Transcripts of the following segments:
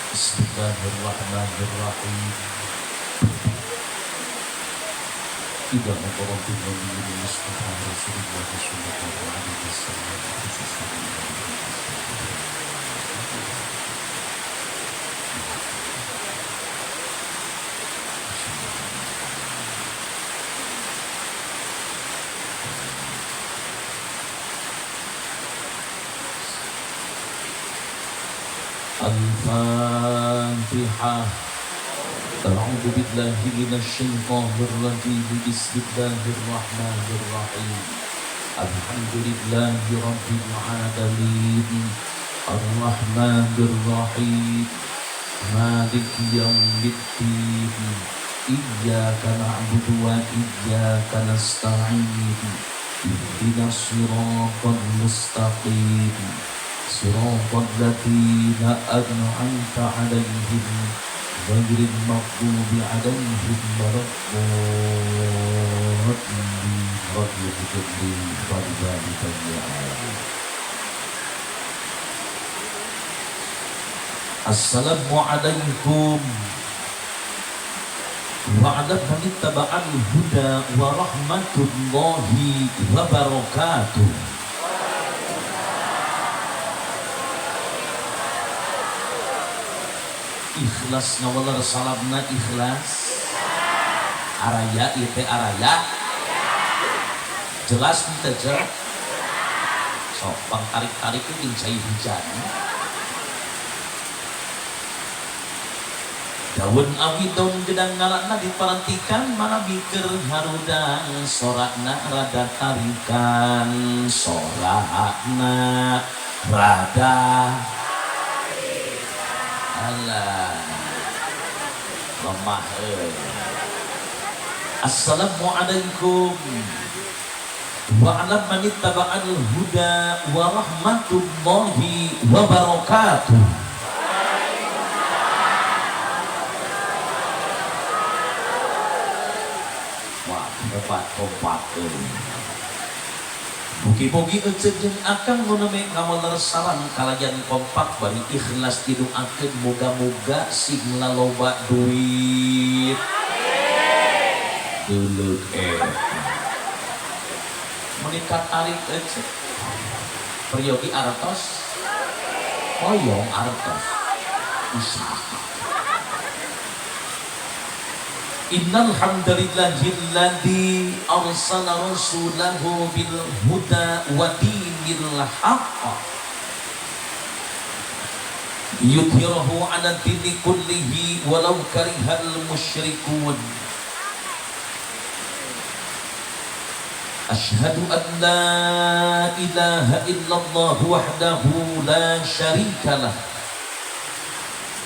Bismillahirrahmanirrahim. Ila hadratin Nabiyil Mustafa Rasulullah sallallahu alaihi wasallam. Al-Fatihah. A'udzu billahi minasy syaithanir rajim. Bismillahirrahmanirrahim. Alhamdulillahi rabbil alamin. Arrahmanir rahim. Maliki yaumiddin. Iyyaka na'budu wa iyyaka nasta'in. Ihdinas siratal mustaqim. Siratal ladzina an'amta 'alaihim ghairil maghdubi 'alaihim waladdallin. Rabbi ighfirli wa liwalidayya. Assalamualaikum wa ala man ittaba'al huda wa rahmatullahi wa barakatuh. Ikhlas ngawaler salamna ikhlas. Araya ieu teh araya. Jelas teu jelas? Sok bang tarik-tarik jeung cai hujan. Daun awi daun gedang ngalakna diparantikan mana mikir harudang sorakna rada tarikan sorakna rada alah lemah. Assalamualaikum wa ala man ittaba'al huda wa rahmatullahi wa barakatuh. Wah, hebat kompak. Mugi-mugi eceuk jeung akang nu nembe ngawaler salam kalayan kompak bari ikhlas didoakeun moga-moga sing laloba duit. Deuleuk Menikat tarik eceuk. Peryogi artos. Hoyong artos. Usaha. Innal hamdalillahilladzi arsala rasulahu bil huda wa dinil haqq yudhirahu 'ala dini kullihi walau karihal musyrikun. Asyhadu an la ilaha illallah wahdahu la syarika lah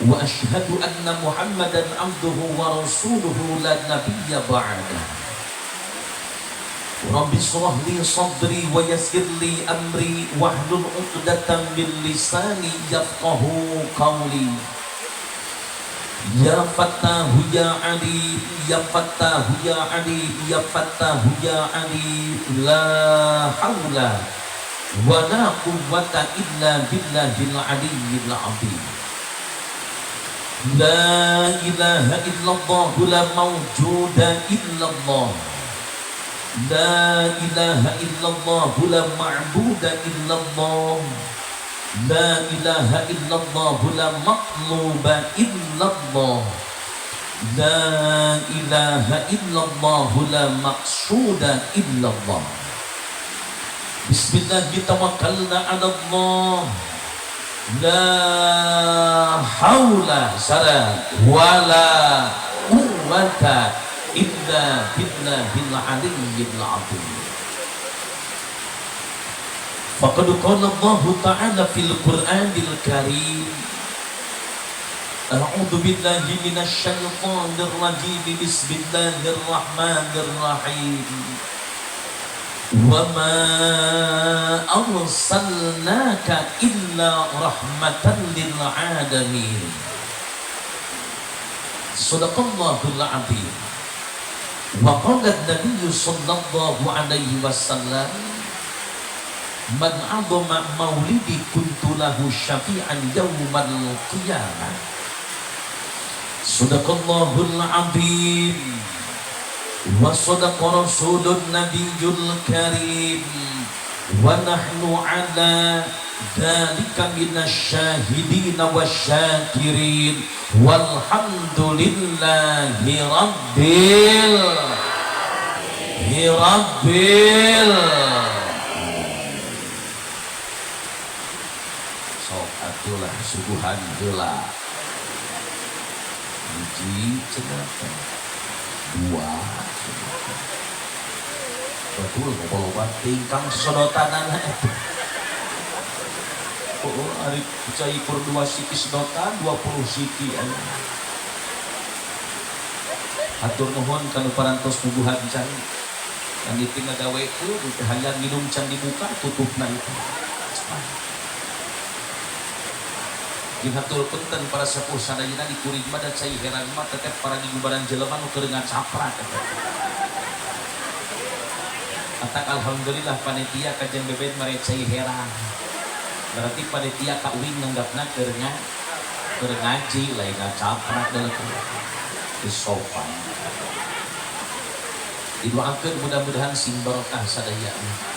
wa asyhadu anna Muhammadan abduhu wa rasuluhu la nabiyya ba'dah. Rabbi shrah li sadri wa yassir li amri wahlul 'uqdatam min lisani yafqahu qawli. Ya Fattahu ya Alim, ya Fattahu ya Alim, ya Fattahu ya Alim. La haula wa la quwwata illa billahil aliyyil azim. La ilaha illallah la mawjuda illallah. La ilaha illallah la ma'buda illallah. La ilaha illallah la maqluba illallah. La ilaha illallah la maqsuda illallah. Bismillah tawakkalna 'ala Allah. La haula wala quwwata illa billahil aliyyil azim. Faqad qala Allah ta'ala fil Qur'anil Karim. A'udzu billahi minasy syaithanir rajim. Bismillahirrahmanirrahim. Wa ma arsalnaka illa rahmatan lil alamin. Sadaqallahul azim. Wa qala an-nabiy sallallahu alaihi wasallam, man 'azama maulidi kuntu lahu syafi'an yaumal qiyamah. Sadaqallahul azim wa sadaqa rasulun nabiyul karim wa nahnu ala dzalika minasyahidin wasyakirin walhamdulillahi rabbil rabbil. Sok atulah suguhan heula. Hiji cenah teh, dua cenah teh. Betul loba tingkang sedotanana eta. Oh, ari cai kur 2 siki sedotan 20 siki aya. Hatur nuhun kanu parantos nuguhan cai. Yang diting ngagawekeun teh hayang minum can dibuka tutupna itu. Jeung hatur punten para sepuh sadayana di kuring mah da cai herang mah tetep para digubaran jelema nu keur ngacaprak eta. Atak alhamdulillah panitia kajian bebet mare cai herang. Berarti panitia ka uing nganggapna keur ngaji lain ngacaprak dalam sopan. Didoakeun mudah-mudahan sing barokah sadayana.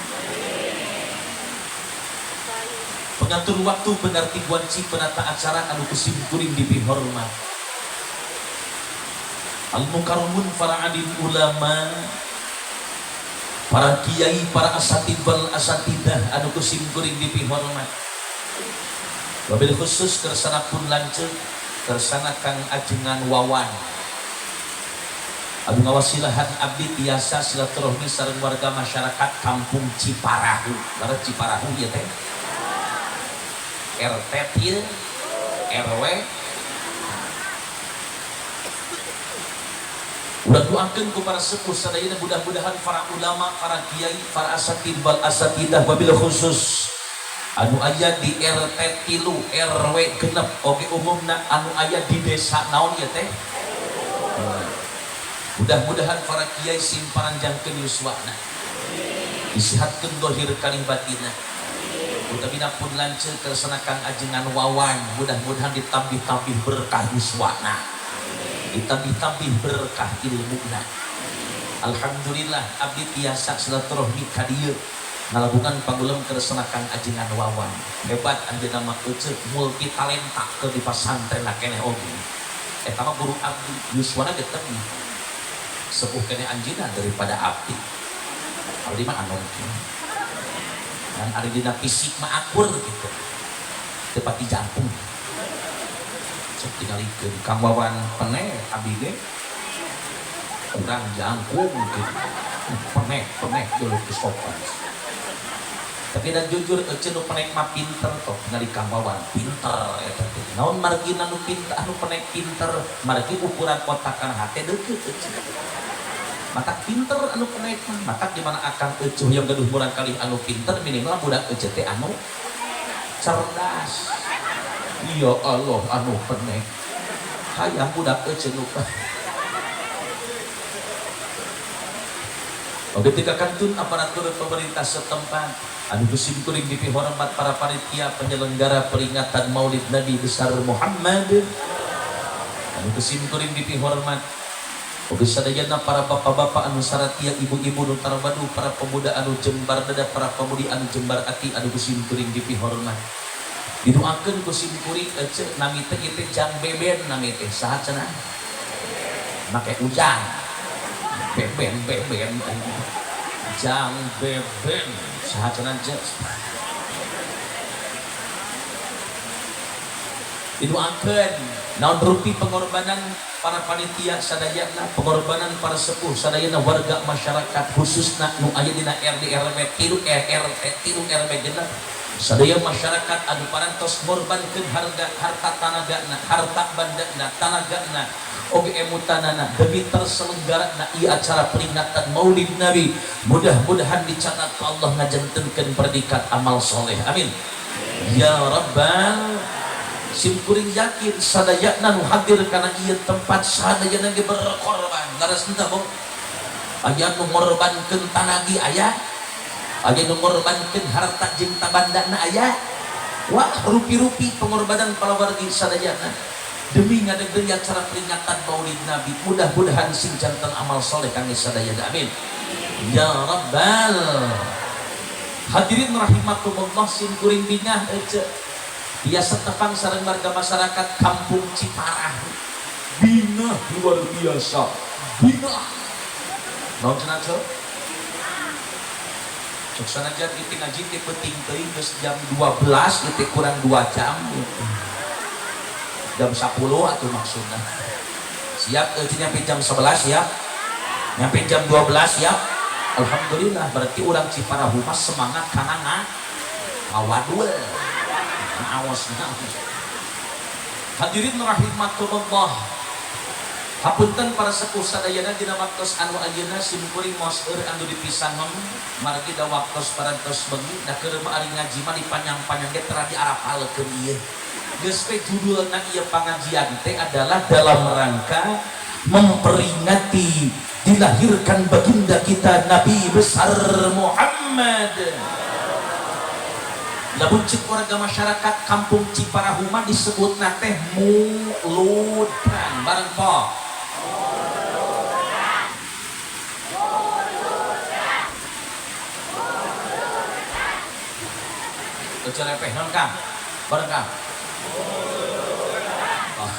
Pengatur waktu pengerti wanci penata acara anu kusim kuring dipihormat. Al mukarramun para alim ulama, para kiai, para asatid wal asatidah anu kusim kuring dipihormat. Wabil khusus kersana pun lanceuk, kersana Kang Ajengan Wawan. Anu ngawasilahan abdi tiasa silaturahmi sareng warga masyarakat kampung Ciparahu. Lara Ciparahu ieu teh. RT tieu, RW. Udah doakeun ku para sepuh sadayana mudah-mudahan para ulama, para kiai, para asatid wal asatidah wabil khusus anu aya di RT 3, RW 6 oge umumna anu aya di desa naon ieu teh. Mudah-mudahan para kiai sing paranjangkeun yuswana, disihatkeun dohir kalih batinna. Utamina pun lanceuk kersana Kang Ajengan Wawan, mudah-mudahan ditambih-tambih berkah yuswana, ditambih-tambih berkah ilmuna. Alhamdulillah abdi tiasa silaturahmi ka dieu ngalakukan pangulem kersana Kang Ajengan Wawan. Hebat anjeunna mah euceuk multi talenta keur di pasantren keneh oge. Eta mah guru abdi yuswana ge teu sepuh keneh anjeunna daripada abdi. Abdi mah anom keneh. Dan ari dina fisik mah akur gitu. Teu pati jangkung. Sok tingalikeun Kang Wawan peneh abdi ge kurang jangkung gitu. Peneh peneh dulu sopan. Tapi dan jujur ece nu penek mah pinter toh ningali Kang Wawan pinter eta teh. Naon margina nu pinter anu penek pinter margi ukuran otak kana hate deukeut ece. Matak pinter anu penek mah, matak di mana akang ece yang gaduh murang kali anu pinter minimal budak ece teh anu cerdas. Ya Allah anu penek. Hayang budak ece nu penek. Oke, ketika kantun aparatur pemerintah setempat anu kusim kuring dipihormat para panitia penyelenggara peringatan Maulid Nabi besar Muhammad anu kusim kuring dipihormat. Oke, sadayana para bapak-bapak anu saratia, ibu-ibu nu tarbadu, para pemuda anu jembar dada, para pemudi anu jembar ati anu kusim kuring dipihormat. Didoakeun ku sim kuring ece nami teh ieu teh jang beben nami teh saha cenah? Make ujang. Beben beben jang beben saha cenah jeung. Didoakeun naon rupi pengorbanan para panitia sadayana, pengorbanan para sepuh sadayana warga masyarakat khususna nu aya dina RD RW 3 RT 3 RW 6 sadaya masyarakat anu parantos ngorbankeun harga harta tanagana, harta bandana, tanagana oge emutanana demi terselenggarana ieu acara peringatan Maulid Nabi. Mudah-mudahan dicatat Allah ngajantenkeun predikat amal soleh. Amin ya rabbal. Simkuring yakin sadayana nu hadir kana ieu tempat sadayana ge berkorban. Leres henteu Bu? Aya nu ngorbankeun tanagi aya, aya nu ngorbankeun harta jeung tabandana aya. Wah, rupi-rupi pengorbanan palawargi sadayana. Demi ngadegdeui acara peringatan Maulid Nabi. Mudah-mudahan sing janten amal soleh kangge sadaya. Amin. Ya Rabbal. Hadirin rahimakumullah sin kuring bingah ece. Biasa tepang sareng warga masyarakat Kampung Ciparahu. Bingah luar biasa. Bingah. Naon cenah ceu? Cek sanajan ieu ngaji teh peuting teuing geus jam 12 ieu teh kurang 2 jam gitu. Jam 10 atuh maksudna. Siap euy nyampe jam 11 ya? Nyampe jam 12 ya? Alhamdulillah berarti orang Ciparahu mah semangat kana ngawadul. Awas. Hadirin rahimakumullah. Hapunten para sepuh sadayana dina waktos anu ayeuna sim kuring maos eur anu dipisangon margi da waktos parantos bengi da keur mah ari ngaji mah dipanjang-panjang ge tara diarapalekeun ieu. Geus we judulna ieu pangajian teh adalah dalam rangka memperingati dilahirkan baginda kita Nabi besar Muhammad. Lamun cek warga masyarakat Kampung Ciparahu mah disebutna teh muludan bareng po. Ece lepeh non Kang? Bareng Kang. Oh.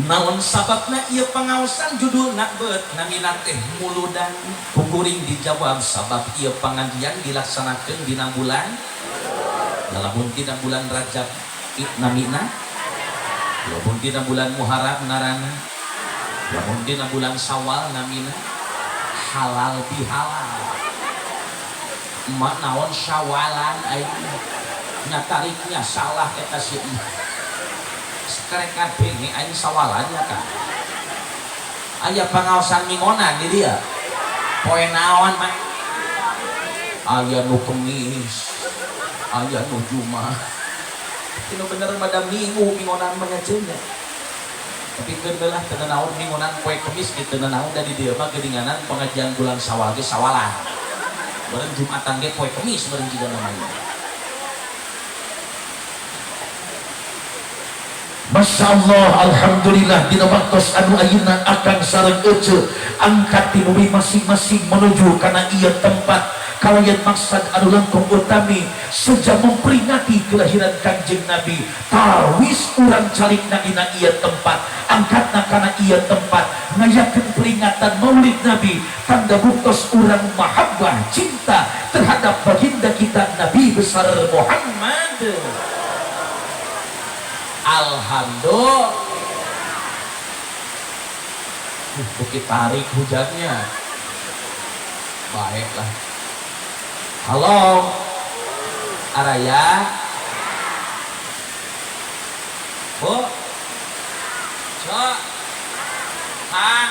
Naon sababna ieu pangaosan judulna beut namina teh muludan. Kukuring dijawab sabab ieu pangajian dilaksanakeun dina bulan lamun dina bulan Rajab namina, lamun dina bulan Muharram ngaranna, lamun dina bulan Syawal namina halal bihalal. Emak naon syawalan aing nyatariknya salah eta si sekarang kabeh aing sawalannya kan aya pangaosan mingonan di dia poe naon mah aya nu Kemis aya nu Jumat itu bener pada minggu mingonan mah nya tapi keur belah teu naon mingonan poe Kemis kitu naon da di dieu mah geuninganan pengajian bulan Syawal ge sawalan bareng Jumatan ge poe Kemis bareng juga namanya. Masya Allah, alhamdulillah dina waktos anu ayeuna akang sareng ece angkat ti bumi masing-masing menuju kana ieu tempat kalayan maksad anu langkung utami sejak memperingati kelahiran Kanjeng Nabi. Tawis urang calikna dina ieu tempat, angkatna kana ieu tempat ngayakeun peringatan Maulid Nabi tanda buktos urang mahabbah cinta terhadap baginda kita Nabi besar Muhammad. Alhamdulillah. Bukit tarik hujannya. Baiklah. Halo. Araya. Bu. Cok. Kang.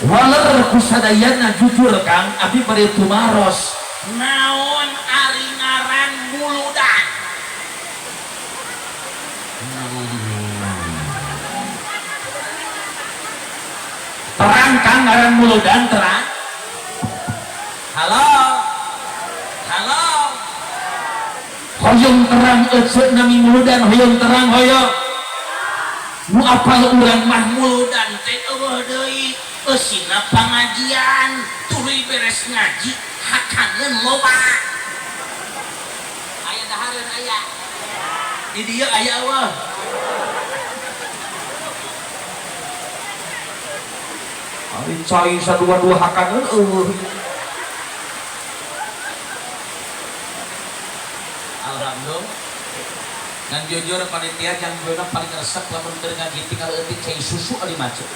Waler kusadayana jujur Kang, abdi bade tumaros. Naon ari ngaran muludan? Terang Kang ngaran muludan terang. Halo. Halo. Hoyong terang ece nami muludan hoyong terang hoyong. Nu apal urang mah muludan teh eueuh deui eusina pangajian tuluy beres ngaji hakangeun loba. Aya dahareun aya. Di dieu aya eueuh. Ari cai sadua-dua hakangeun eueuh. Alhamdulillah. Ngan jujur panitia jang beuna paling resep lamun keur ngaji tinggal eutik cai susu ari macet.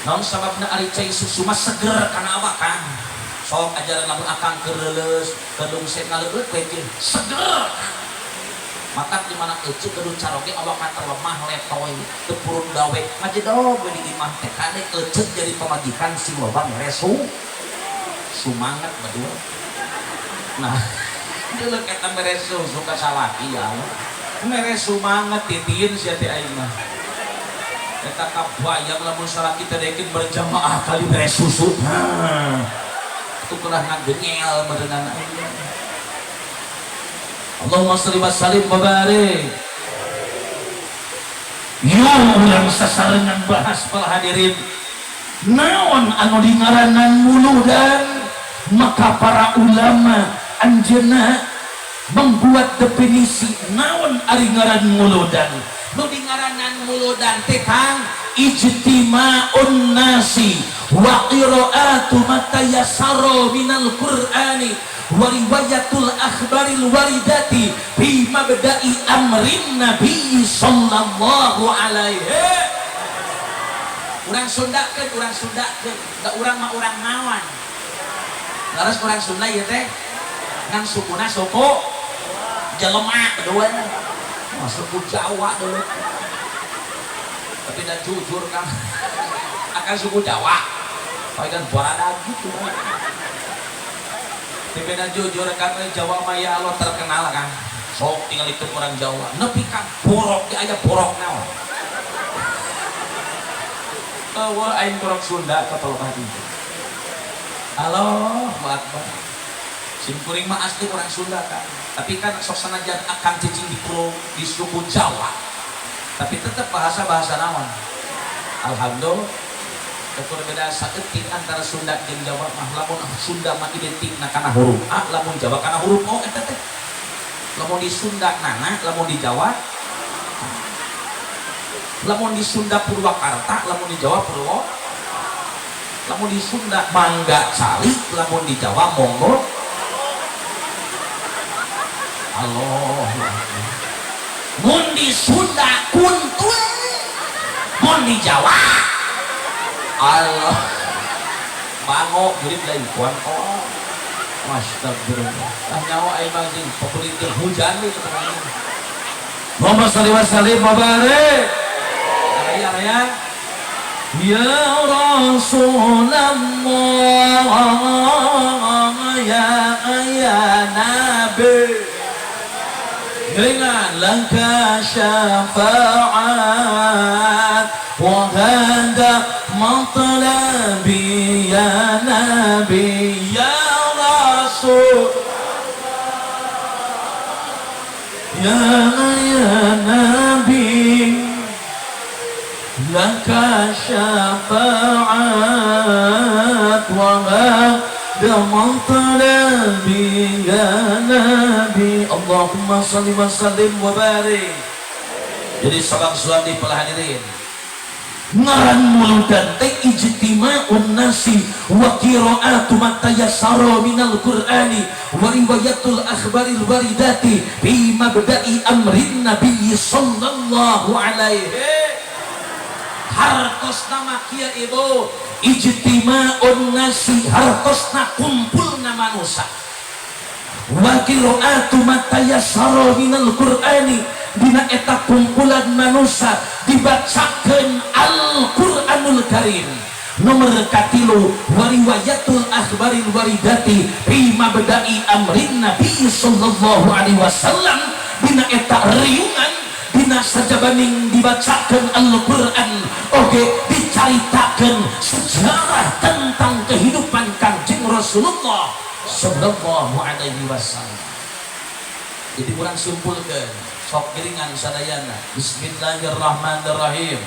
Naon sababna ari cai susu mah seger kana awak Kang. Sok ajaran lamun akang keur leuleus, keur lungset ngaleueut we seger. Matak di mana ece kudu caroge awak terlemah letoy teu purun gawe ngajedog we di imah teh kade ece jadi pamajikan sing loba mere sumangat berdua. Nah, deuleu eta mere susu ka salaki ya. Mere sumangat titieun sia teh aing mah. Eta kabayang lamun salaki teh dekeun berjamaah kali mere susu. Hah. Itu kelah ngagenyel berenang aing. Allahumma sholli wa sallim wa barik. Yo urang sasarengan bahas para hadirin, naon anu dingaranan muludan. Maka para ulama anjeunna membuat definisi naon ari ngaran muludan. Nu dingaranan muludan teh Kang, ijtima'un nasi wa qira'atu matayassara minal qur'ani wa riwayatul akhbaril waridati fi mabda'i amrin nabi sallallahu alaihi. Urang Sundakeun, urang Sundakeun da urang mah urang naon laras urang Sunda ieu teh, ngan sukuna suku jelema dua suku Jawa dulu, tapi dan jujur kan akan suku Jawa paling kan berada gitu. Tapi dan jujur kan Jawa mah ya Allah terkenal kan, sok tinggal ikut orang Jawa nepi ka borok di aya borok naon. Oh, aing borok Sunda katol hati. Halo, Akbar. Sim kuring mah asli orang Sunda kan. Tapi kan sok sanajan akan cicing di pulau di suku Jawa. Tapi tetap bahasa-bahasa naon. Alhamdulillah. Ketur beda saeutik antara Sunda jeung Jawa mah, lamun Sunda mah identik na kana huruf A, lamun Jawa kana huruf O eta teh. Lamun di Sunda nana, lamun di Jawa, lamun di Sunda Purwakarta, lamun di Jawa Purwo, lamun di Sunda mangga calik, lamun di Jawa monggo. Allah, mun di Sunda kuntul, mun di Jawa Allah bango jadi lain kuan. Oh, astagfirullah, ah nyawa aing mah sing populitir hujan we keterangan. Muhammad salli wa sallim wa barik. Araya araya. Ya Rasulullah, ya ya Nabi, dengan laka syafaat wa hada matlabi ya Nabi, ya Rasul, ya ya Nabi, laka syafaat wa hada matlabi ya Nabi. Allahumma salli wa sallim wa barik. Jadi sabang suami para hadirin, ngaran muludan teh ijtima'un nasi wa qira'atu matayassara minal qur'ani wa riwayatul akhbaril waridati fi mabda'i amrin nabi sallallahu alaihi. Hartosna mah kieu ibu, ijtima'un nasi hartosna kumpulna manusia, wa qira'atu matayassara minal qur'ani dina eta kumpulan manusia dibacakeun Al-Qur'anul Karim. Nomor katilu, wa riwayatul akhbaril waridati fi mabda'i amrin nabi sallallahu alaihi wasallam dina eta riungan dina sajabaning dibacakeun Al-Qur'an oge dicaritakeun sejarah tentang kehidupan Kanjeng Rasulullah sallallahu alaihi wasallam. Jadi kurang simpulkan, sok giringan sadayana. Bismillahirrahmanirrahim.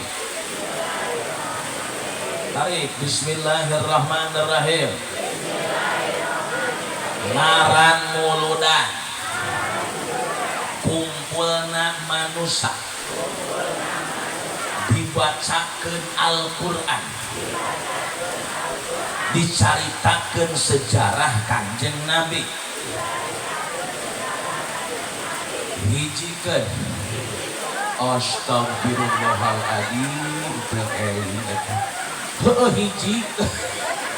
Tarik. Bismillahirrahmanirrahim. Ngaran muludan kumpulna manusia, dibacakeun Al-Qur'an, dicaritakeun sejarah Kanjeng Nabi. Hijikeun. Astagfirullahaladzim, teu eling eta. Heueuh hiji.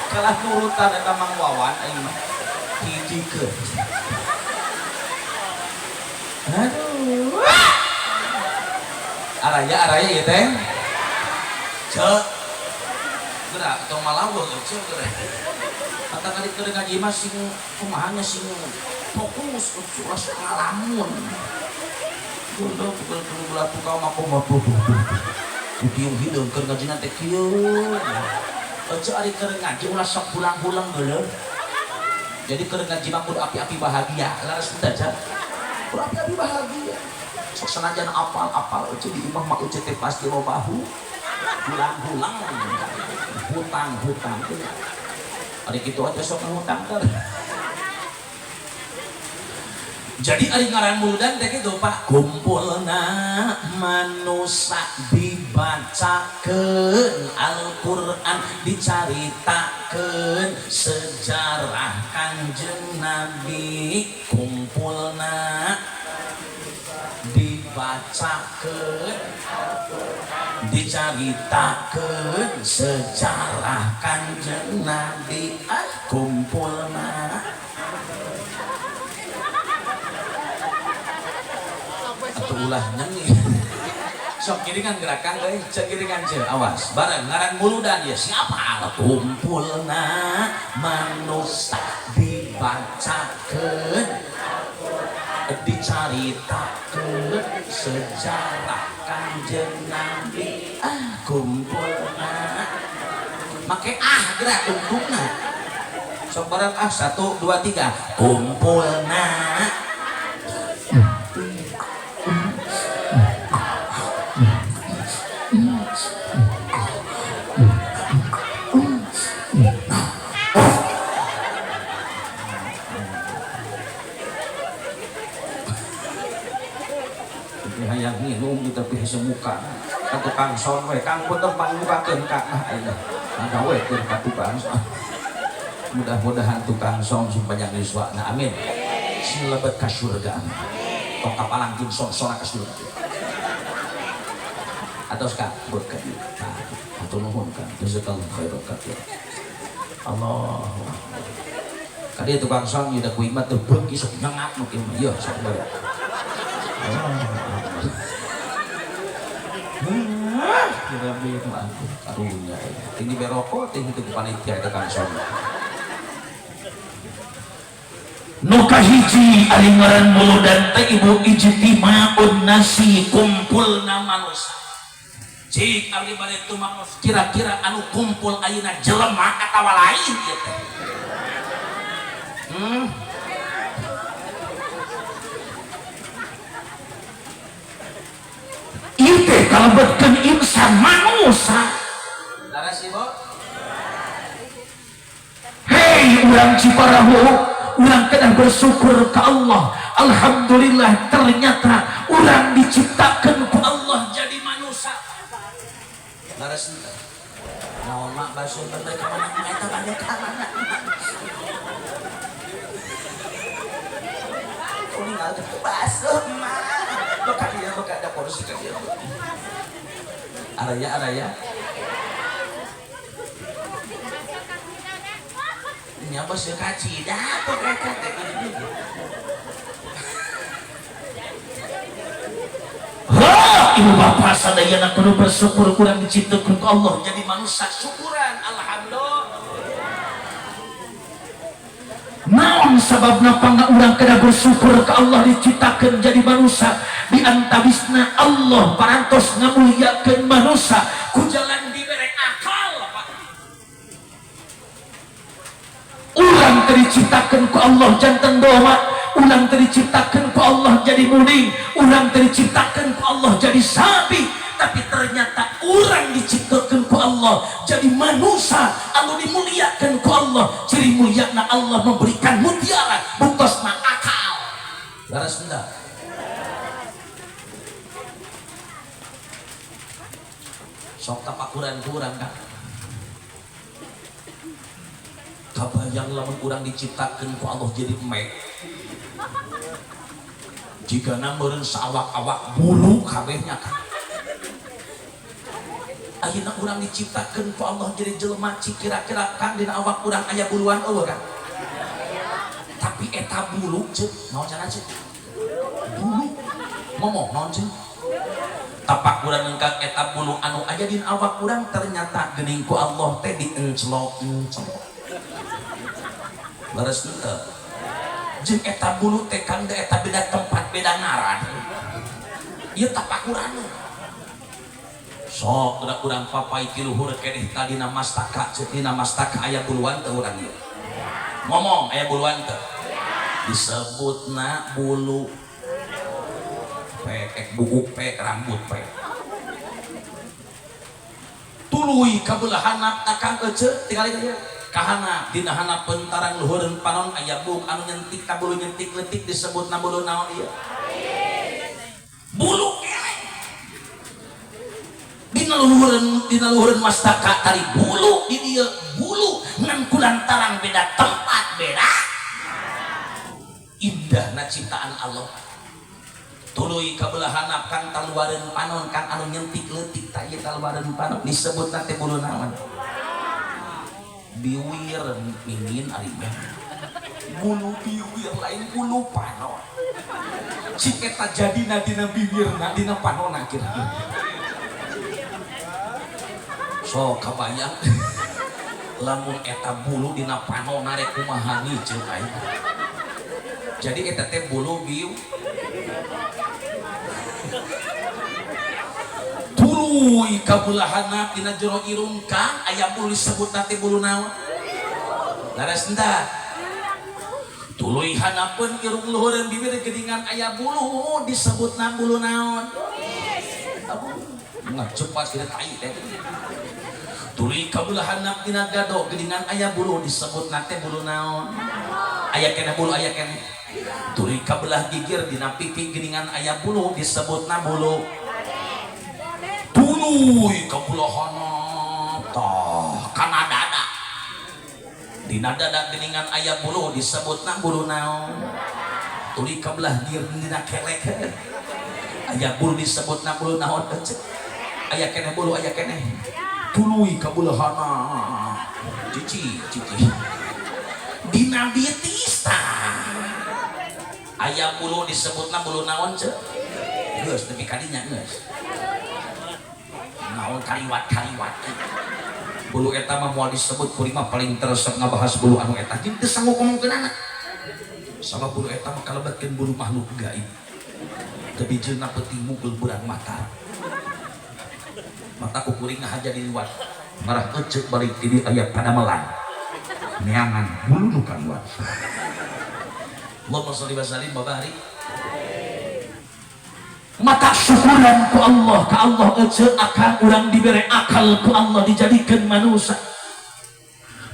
Kalah nurutan eta Mang Wawan aing mah. Hijikeun. Aduh. Araya araya ieu teh. Cek. Gerak tong malaweng cek gerak. Kata kali keur ngaji mah sing kumaha nya, sing fokus ulah sok ngalamun. Kudu pukul pukul tukang mah kumaha tuh tuh tuh. Utiung hideung keur ngaji teh kieu. Ece ari keur ngaji ulah sok pulang-pulang geuleuh. Jadi keur ngaji mah kudu api-api bahagia, laras teu aja. Urang abi bahagia. Sok sanajan apal-apal euceu di imah mah euceu teh pasti loba hulang-hulang. Hutang-hutang. Ari kitu aja sok ngutang teh. Jadi ari ngaran muludan teh kitu Pak, kumpulna manusa dibacakeun Al-Qur'an, dicaritakeun sejarah Kanjeng Nabi, kumpulna dibacakeun dicaritakeun sejarah Kanjeng Nabi, ah kumpulna. Atau ulah nyanyi. Sok kiringan gerakan euy, cek kiringan cek, awas. Bareng ngaran muludan ya siapa? Kumpulna manusa dibacakeun dicaritakeun sejarah Kanjeng Nabi, ah kumpulna. Make ah gerak tungtungna. Sok bareng ah 1 2 3 kumpulna. Hayang nginum tapi hese muka ka tukang son we kang punten pangmukakeun ka ayeuna ngagawekeun ka tukang son. Mudah-mudahan tukang son sing panjang yuswana amin, sing lebet ka surga amin, tong kapalangkin son-sona ka surga atos ka berkat hatur nuhun ka jazakallahu khairan katsir. Allahu akbar. Kadi tukang son ieu da ku imat teh beuki sok nyengat nu kieu mah ieu sok bae. Kira beli itu aku karunya tinggi berokok tinggi itu panitia itu kan son. Nuka hiji ari ngaran muludan teh ibu ijtimaun nasi kumpulna manusia. Cik abdi bade tumaos kira-kira anu kumpul ayeuna jelema atawa lain ieu teh. Ieu teh kalebetkeun insan manusia. Laras ibu. Hei urang Ciparahu, urang kena bersyukur ke Allah. Alhamdulillah ternyata urang diciptakan ku Allah jadi manusia. Laras henteu. Naon mak basuh teh ka mana eta bade ka mana. Kuningal teh basuh mak. Beka dia beka ada kursi ka dia. Araya araya. Nya basuh kaci dah atuh eta teh gini. Ha, ibu bapak sadayana kudu bersyukur kurang diciptakeun ku Allah jadi manusia, syukuran alhamdulillah. Naon sababna pangga urang kada bersyukur ka Allah diciptakeun jadi manusia, di antawisna Allah parantos ngamuliakeun manusia ku jalan dibere akal Pak. Urang teu diciptakeun ku Allah janten domba, urang teu diciptakeun ku Allah jadi muning, urang teu diciptakeun ku Allah jadi sapi, tapi ternyata urang diciptakeun ku Allah jadi manusia anu dimuliakeun ku Allah. Ciri muliana Allah memberikan mutiara buktosna akal. Laras henteu? Sok tapakuran ku urang kan. Kabayang lamun urang diciptakeun ku Allah jadi emek. Jigana meureun saawak-awak bulu kabehnya kan. Ayeuna urang diciptakeun ku Allah jadi jelema cik kira-kira kan dina awak urang aya buluan eueuh kan. Tapi eta bulu ceuk naon cenah ceuk? Bulu. Ngomong naon ceuk? Tapak urang engkang eta bulu anu aya dina awak urang ternyata geuning ku Allah teh diencelok-encelok. Leres henteu? Jeung eta bulu teh kan eta beda tempat beda ngaran. Ieu tapakuran. Sok udah urang papai ti luhur keneh tadina mastaka ceuk dina mastaka aya buluan teu urang ieu. Ngomong aya buluan teu? Disebutna bulu. pek, buuk pek, rambut pek. Tuluy ka belah handap takang ece tinggal ieu kahana dina handapeun tarang luhureun panon aya buuk anu nyentik ka bulu nyentik leutik disebutna bulu naon ieu? Bulu keleng. Dina luhureun mastaka tari bulu di dieu bulu ngan kulantaran beda tempat beda indahna ciptaan Allah. Tuluy ka belah handap kang taluareun panon kang anu nyentik leutik ta ieu taluareun panon disebutna teh bulu naon? Biwir mingin ari mah. Bulu biwir lain bulu panon. Cik eta jadina dina biwirna dina panonna kira-kira. So kabayang lamun eta bulu dina panonna rek kumaha ngeuceuk aing. Jadi eta teh bulu biu. Tuluy ka belah handap dina jero irung kang aya bulu disebutna teh bulu naon? Laras henteu? Tuluy handapeun irung luhureun bibir geuningan aya bulu disebutna bulu naon? Ngacepat kita tai teh. Tuluy ka belah handap dina gado geuningan aya bulu disebutna teh bulu naon? Aya keneh bulu aya keneh. Tuluy ka belah gigir dina pipi geuningan aya bulu disebutna bulu. Tuluy ka belah handap tah kana dada. Dina dada geuningan aya bulu disebutna bulu naon? Tuluy ka belah gigir dina kelek aya bulu disebutna bulu naon? Aya keneh bulu aya keneh. Tuluy ka belah handap cici cici dina bitis tah aya bulu disebutna bulu naon ceu? Geus nepi ka dinya geus. Naon kaliwat-kaliwat. Bulu eta mah moal disebut kuring mah paling teresep ngabahas bulu anu eta. Jeung teu sanggup ngomongkeunana. Sabab bulu eta mah kalebetkeun bulu makhluk gaib. Teu bijeuna peuting mukul beurang mata. Mata ku kuring ngahaja diliwat. Marah eceuk balik ti dieu aya padamelan. Neangan bulu nu kaluar. Allahumma sholli wa sallim wa barik. Mata syukuran ku Allah ka Allah ece akan urang dibere akal ku Allah dijadikan manusia.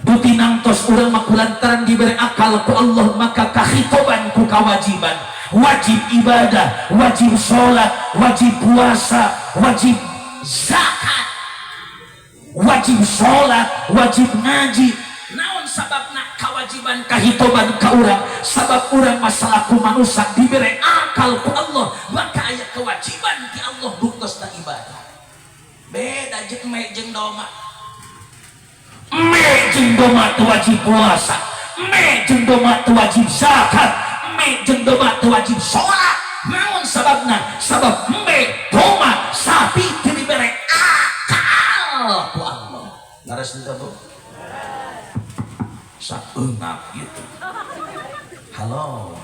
Beuti nangtos urang mah kulantaran dibere akal ku Allah maka kahitoban ku kewajiban. Wajib ibadah, wajib sholat, wajib puasa, wajib zakat, wajib sholat, wajib ngaji. Naon sababna kewajiban kahitoban ka urang? Sabab urang masalaku manusia dibere akal ku Allah maka aya kewajiban ti Allah buktosna ibadah. Beda jeung me jeung doma. Me jeung doma teu wajib puasa, me jeung doma teu wajib zakat, me jeung doma teu wajib sholat. Naon sababna? Sabab me doma sapi teu dibere akal ku Allah. Laras henteu Bu? Saeungap gitu. Halo.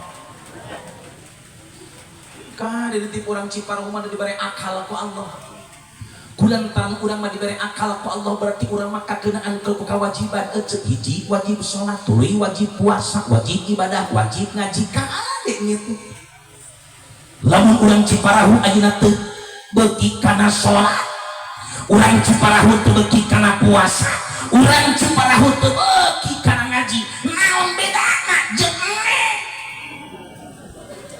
Ka di titip urang Ciparahu mah dibere akal ku Allah. Kulantaran urang mah dibere akal ku Allah berarti urang mah kakeunaan ku kewajiban ece hiji wajib sholat, tuluy wajib puasa, wajib ibadah, wajib ngaji kade gitu. Lamun urang Ciparahu ayeuna teu beuki kana sholat, urang Ciparahu teu beuki kana puasa, urang Ciparahu teu beuki kana ngaji, naon bedana jeung eme?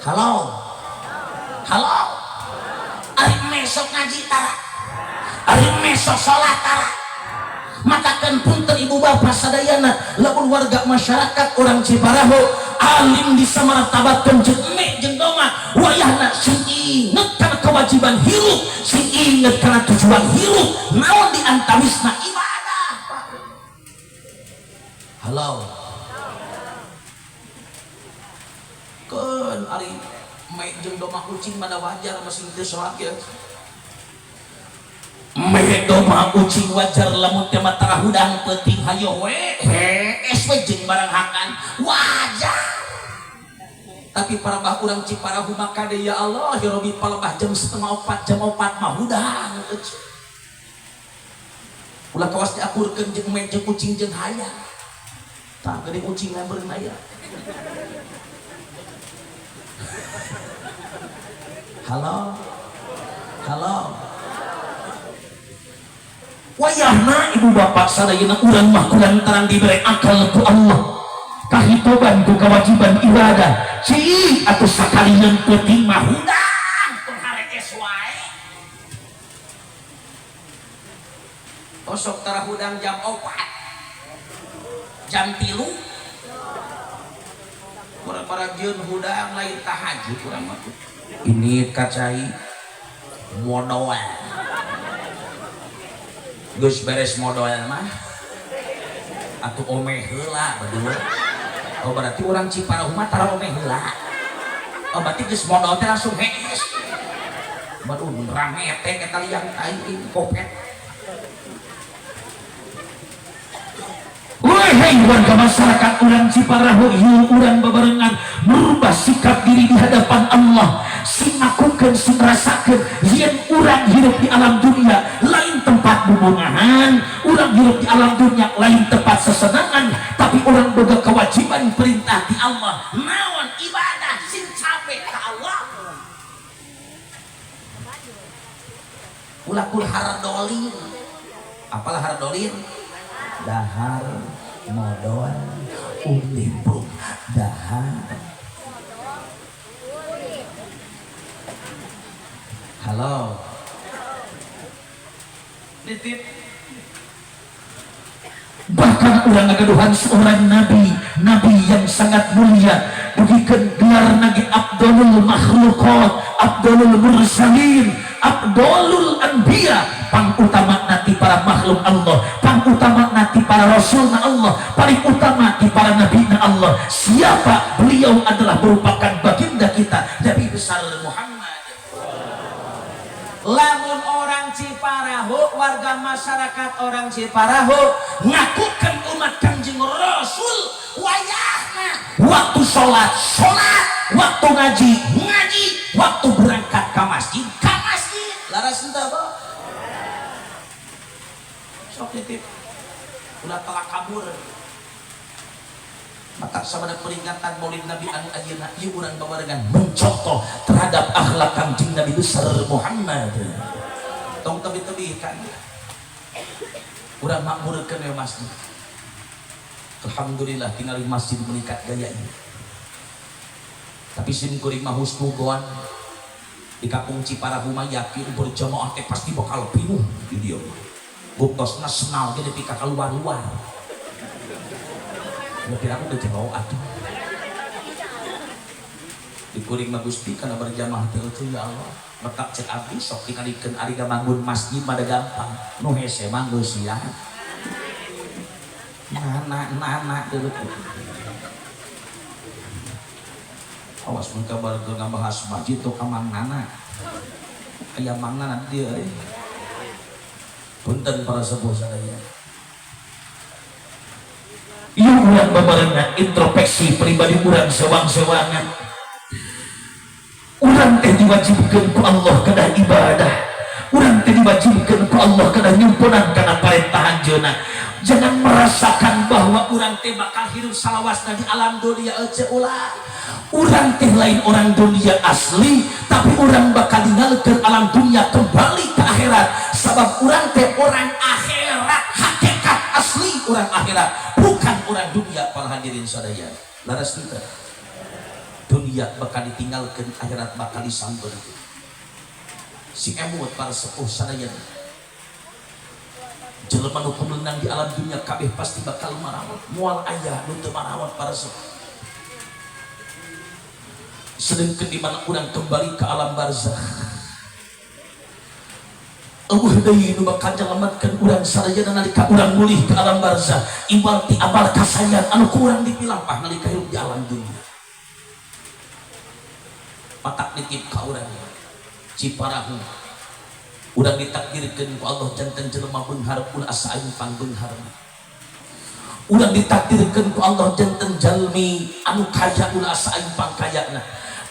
Halo. Halo. Ari mesok ngaji tara. Ari mesok sholat tara. Matakan punten ibu bapak sadayana lamun warga masyarakat orang Ciparahu alim disamartabatkeun jeung eme jeung doma wayahna sing inget kana kewajiban hirup, sing inget kana tujuan hirup, naon di antawisna ibadah. Halo. Keun ari me jeung doma kucing mana wajar masing teu sholat ge. Me doma kucing wajar lamun teh mah tara hudang peuting hayo we hees we jeung barang hakan wajar. Tapi parabah urang Ciparahu mah kade ya Allah ya Rabbi palebah jam 3:30 jam 4 mah hudang. Ulah kawas diakurkeun jeung me jeung kucing jeung hayang. Tah geuning kucing na beureum aya. Halo, halo. Wayahna ibu bapak sadayana urang mah kulantaran diberi akal ku Allah, kahitoban ku kewajiban ibadah, cik atau sakali yang penting mah hudang tong harees wae. Osok tara hudang jam 4, jam 3, kurang para jieun hudang lain tahajud urang mah. Ini kacai modal. Geus beres modal mah atuh omeh heula berdua. Oh berarti orang Ciparahu mah tara omeh heula. Oh berarti geus modal teh langsung hees. Baduh rame teh eta liang tai kopet. Wahai warga masyarakat urang Ciparahu, ieu urang babarengan merubah sikap diri di hadapan Allah. Sing ngakukeun, sing rasakeun yen urang hidup di alam dunia lain tempat bubungahan, urang hidup di alam dunia lain tempat sesenangan, tapi urang boga kewajiban perintah di Allah. Naon ibadah sing capek ka Allah. Ulah kul hardolin. Apalah hardolin? Dahar modal ulimpung dahar. Halo. Nitip. Bahkan urang ngagaduhan seorang nabi, nabi yang sangat mulia, dugikeun gelar nage Abdulul Makhluqat, Abdulul Mursalin, Abdulul Anbiya, pangutama nanti para makhluk Allah, pangutama nanti para rasul na Allah, paling utama di para nabi na Allah. Siapa beliau adalah merupakan baginda kita Nabi besar Muhammad. Lamun orang Ciparahu, warga masyarakat orang Ciparahu ngakukan umat Kanjeng Rasul, wayahna waktu sholat sholat, waktu ngaji ngaji, waktu berangkat ke masjid ke masjid. Laras henteu bo? Sok titip ulah telah kabur. Maka sabada peringatan Maulid Nabi anu ayeuna ieu urang babarengan mencontoh terhadap akhlak Kanjeng Nabi besar Muhammad. Tong tebih-tebih kan. Urang makmurkeun we masjid. Alhamdulillah tingali masjid meningkat gaya ini. Tapi sim kuring mah husnudzon di kampung Ciparahu mah yakin berjamaah teh pasti bakal pinuh di dieu. Buktosna senal ge nepi ka kaluar-luar. Lebih aku ke jauh atuh. Di kuring mah Gusti kana berjamaah teh eueuh ya Allah. Metak cek abdi sok tingalikeun ari bangun masjid mah da gampang. Nu hese mah geus sia. Nana nana dulu. Awas mun kabar geus ngabahas masjid tuh ka Mang Nana. Aya Mang Nana di dieu euy. Punten para sepuh sadaya. Ieu urang babarengan introspeksi pribadi urang sewang-sewangan. Urang teh diwajibkeun ku Allah kedah ibadah. Urang teh diwajibkeun ku Allah kedah nyumpunan kana parentahan anjeunna. Jangan merasakan bahwa urang teh bakal hidup salawasna di alam dunia euceu ulah. Urang teh lain orang dunia asli, tapi urang bakal ninggalkeun alam dunia kembali ke akhirat. Sabab urang teh orang akhirat, hakikat asli orang akhirat, bukan orang dunia. Para hadirin sadaya, laras kita dunia bakal ditinggalkan, akhirat bakal disampeurkeun. Si emut para sepuh sadaya, jelema nu kumenang di alam dunia kabeh pasti bakal marawat. Moal aya nu teu marawat para sepuh. Sedangkan di mana urang kembali ke alam barzakh, eueuh deui nu bakal nyelametkeun urang sadayana nalika urang mulih ke alam barzakh. Ibarat ti amal kasayan anu ku urang dipilampah nalika hirup di alam dunia. Patak nitip ka urang Ciparahu, urang ditakdirkeun ku Allah janten jelema beunghar ulah asa aing pangbeungharna. Urang ditakdirkeun ku Allah janten jalmi anu kaya ulah asa aing pangkayana.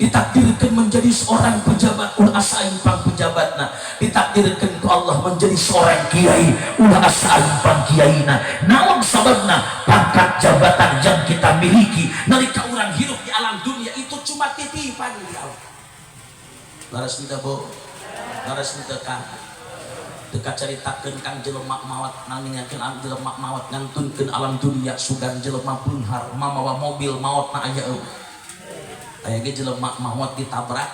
Ditakdirkeun menjadi seorang pejabat ulah asa aing pang pejabatna. Ditakdirkeun ku Allah menjadi seorang kiai ulah asa aing pang kiaina. Naon sababna? Pangkat jabatan yang kita miliki nalika urang hidup di alam dunia itu cuma titipan di Allah. Laras teu bo, laras teu Kang. Teu kacaritakeun kang jelema maot nanginyakeun jelema maot ngantunkeun alam dunia sugan jelema beunghar mamawa mobil maotna aya eueuh. Aya ge jelema maot ditabrak.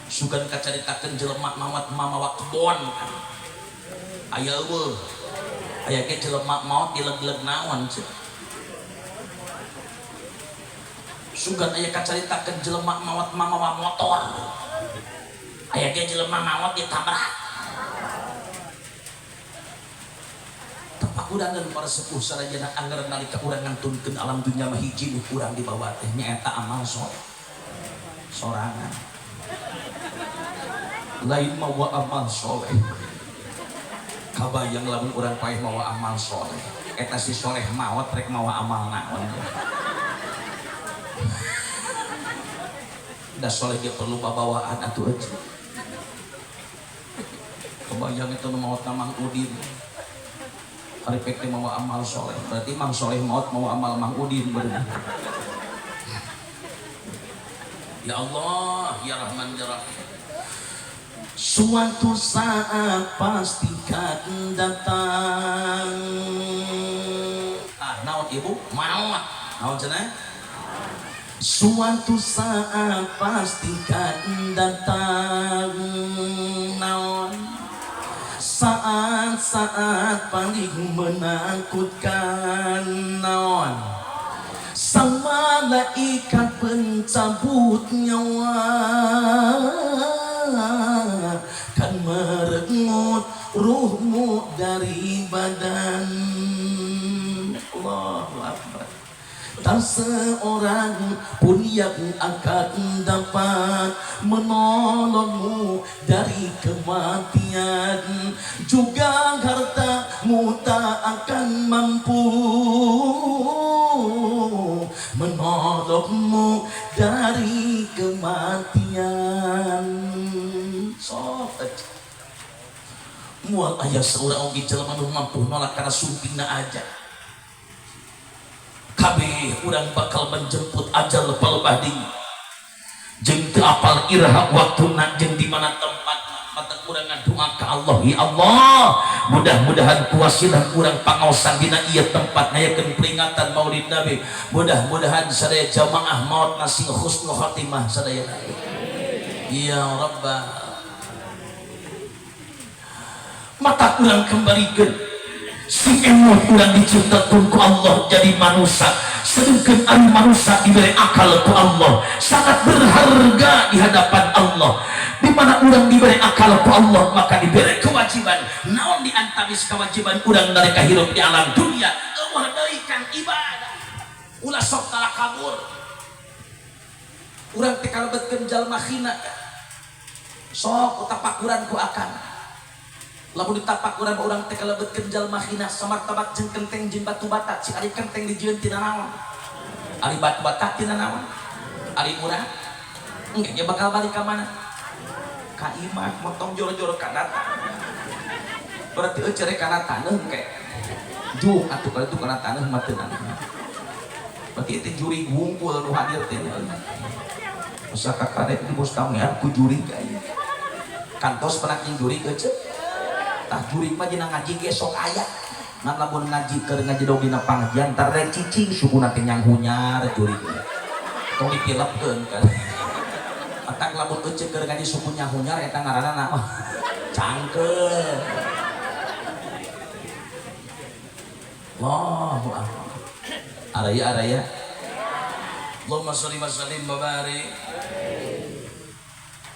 Sugan kacaritakeun jelema maot mamawa kebon. Aya eueuh. Aya ge jelema maot dileg-leg naon ceuk. Sugan aya kacaritakeun jelema maot mamawa motor. Aya ge jelema maot ditabrak. Tapakurangan para sepuh sarajana angger nalika urang ngantunkeun alam dunya mah hiji nu kurang dibawa teh nyaeta amal soleh. Sorangan. Lain mawa amal soleh. Kabayang lamun urang paeh mawa amal soleh. Eta si soleh maot rek mawa amal naon. Da soleh ge perlu babawaan atuh euy. Kebayang itu nu maot na Mang Udin. Ari pek teh mawa amal soleh. Berarti Mang Soleh maot mawa amal Mang Udin berarti. Ya Allah, ya Rahman ya Rahim. Suatu saat pasti kan datang. Ah, naon ibu? Maot. Naon cenah? Suatu saat pasti kan datang. Naon? Saat-saat paling menakutkan. Naon? Sang malaikat pencabut nyawa kan merenggut ruhmu dari badan. Allahu Akbar. Tak seorang pun yang akan dapat menolongmu dari kematian. Juga hartamu tak akan mampu menolongmu dari kematian. Sok mual aya saurang oge jelema nu mampu nolak kana sumpingna aja. Kabeh urang bakal menjemput ajal palebah deui. Jeung teu apal iraha waktuna jeung di mana tempatna. Mata urang ngadua ka Allah, ya Allah, mudah-mudahan kuasilah urang pangaosan dina ieu tempat ngayakeun peringatan Maulid Nabi. Mudah-mudahan sadaya jamaah maot sing husnul khatimah sadaya. Ya Rabbah. Mata urang kembalikeun sing emut urang diciptakeun ku Allah jadi manusia, sedangkan ari manusia diberi akal ku Allah sangat berharga di hadapan Allah. Di mana urang diberi akal ku Allah maka diberi kewajiban. Naon di antawis kewajiban urang nalika hirup di alam dunia? Eueuh deui kang ibadah. Ulah sok talakabur. Urang teh kalebetkeun jalma hina. Sok utapakuran ku akang. Lamun ditapakuran urang teh kalebetkeun jalma hina samartabat jeung kenteng jeung batu bata. Si ari kenteng dijieun tina naon? Ari batu bata tina naon? Ari urang engke ge bakal balik ka mana? Ka imah motong joro-joro ka data. Berarti eueuh cere kana taneuh engke. Juk atuh kana itu kana taneuh mah teu naon. Berarti itu jurig wungkul nu hadir teh. Masa kakade di bustamean ku jurig aya. Kantos pernah jeung jurig eueuh. Tah jurig mah dina ngaji ge sok aya. Ngan lamun ngaji keur ngaji dog dina pangajian tar rek cicing sukuna teh nyanghunyar jurig. Tong dipilepkeun kan. Atang lamun euceuk keur ngaji suku nyahunyar eta ngaranna naon? Cangkeul. Allahu akbar. Araya araya. Allahumma sholli wa sallim wa barik.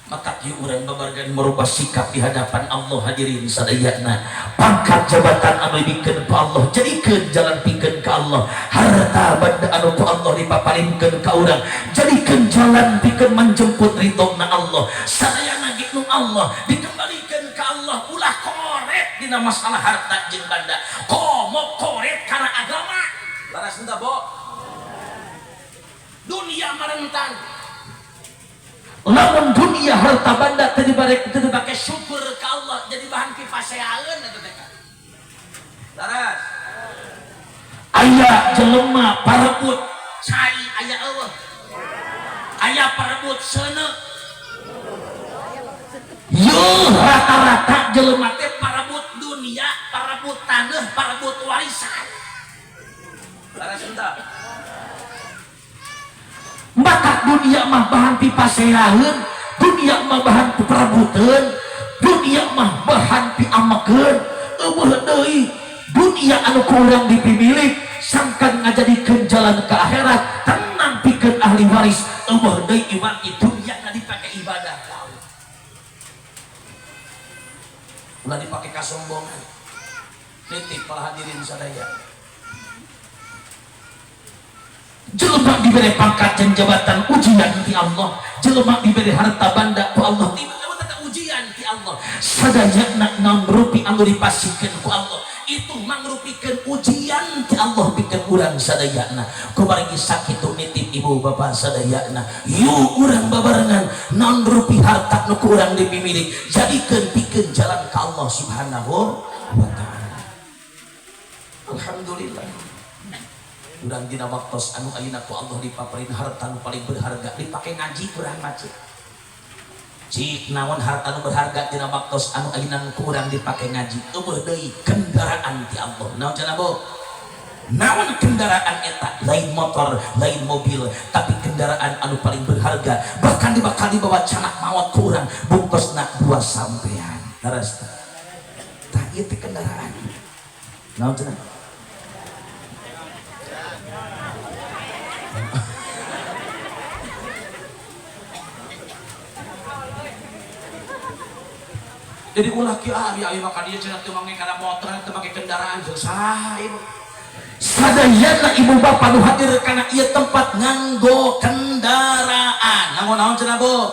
Maka kieu urang babargan merubah sikap di hadapan Allah hadirin sadayana. Pangkat jabatan anu dibikeun ku Allah jadikeun jalan pikeun ka Allah. Harta banda anu ku Allah dipapalinkeun ka urang jadikeun jalan pikeun menjemput ridhona Allah. Sadayana ge nu Allah dikembalikeun ka Allah. Ulah koret dina masalah harta jeung banda. Komo koret kana agama. Laras henteu bo? Dunia marentan. Lamun dunia harta banda teu dibare teu dipake syukur ka Allah jadi bahan pipaseaeun eta teh. Laras. Aya jelema parebut cai aya eueuh. Aya parebut seuneu. Yo rata-rata jelema teh parebut dunia, parebut tanah, parebut warisan. Laras entah. Matak dunia mah bahan pipaseaheun, dunia mah bahan piperebuteun, dunia mah bahan piamekeun. Eueuh deui dunia anu ku urang dipimilik sangkan ngajadikeun jalan ke akhirat, tenang pikeun ahli waris. Eueuh deui iwan dunia na dipake ibadah ka Allah. Ulah dipake kasombongan. Nitip para hadirin sadaya. Jelema diberi pangkat dan jabatan ujian ti Allah, jelema diberi harta banda ku Allah, tiba-tiba tetap ujian ti Allah. Sadayana ngamrupi anu dipasihkeun ku Allah, itu mangrupikeun ujian ti Allah pikeun urang sadayana. Kumargi sakitu nitip ibu bapa sadayana, yuk urang babarengan naon rupi harta nu ku urang dipimilik, jadikeun pikeun jalan ka Allah Subhanahu wa taala. Alhamdulillah. Urang dina waktos anu ayeuna ku Allah dipaparin harta nu paling berharga dipake ngaji urang maca. Cik naon harta nu berharga dina waktos anu ayeuna ku urang dipake ngaji. Eueuh deui kendaraan ti Allah. Naon cenah Bu? Naon kendaraan eta? Lain motor, lain mobil, tapi kendaraan anu paling berharga bahkan bakal dibawa canak maot ku urang buktosna dua sampean. Leres teh. Tah ieu teh kendaraan. Naon cenah? Jadi ulah ki ah ya maka dia cenah teu make kana motor teu make kendaraan susah ibu. Sadayana ibu bapa nu hadir kana ieu tempat nganggo kendaraan. Nganggo naon cenah Bu?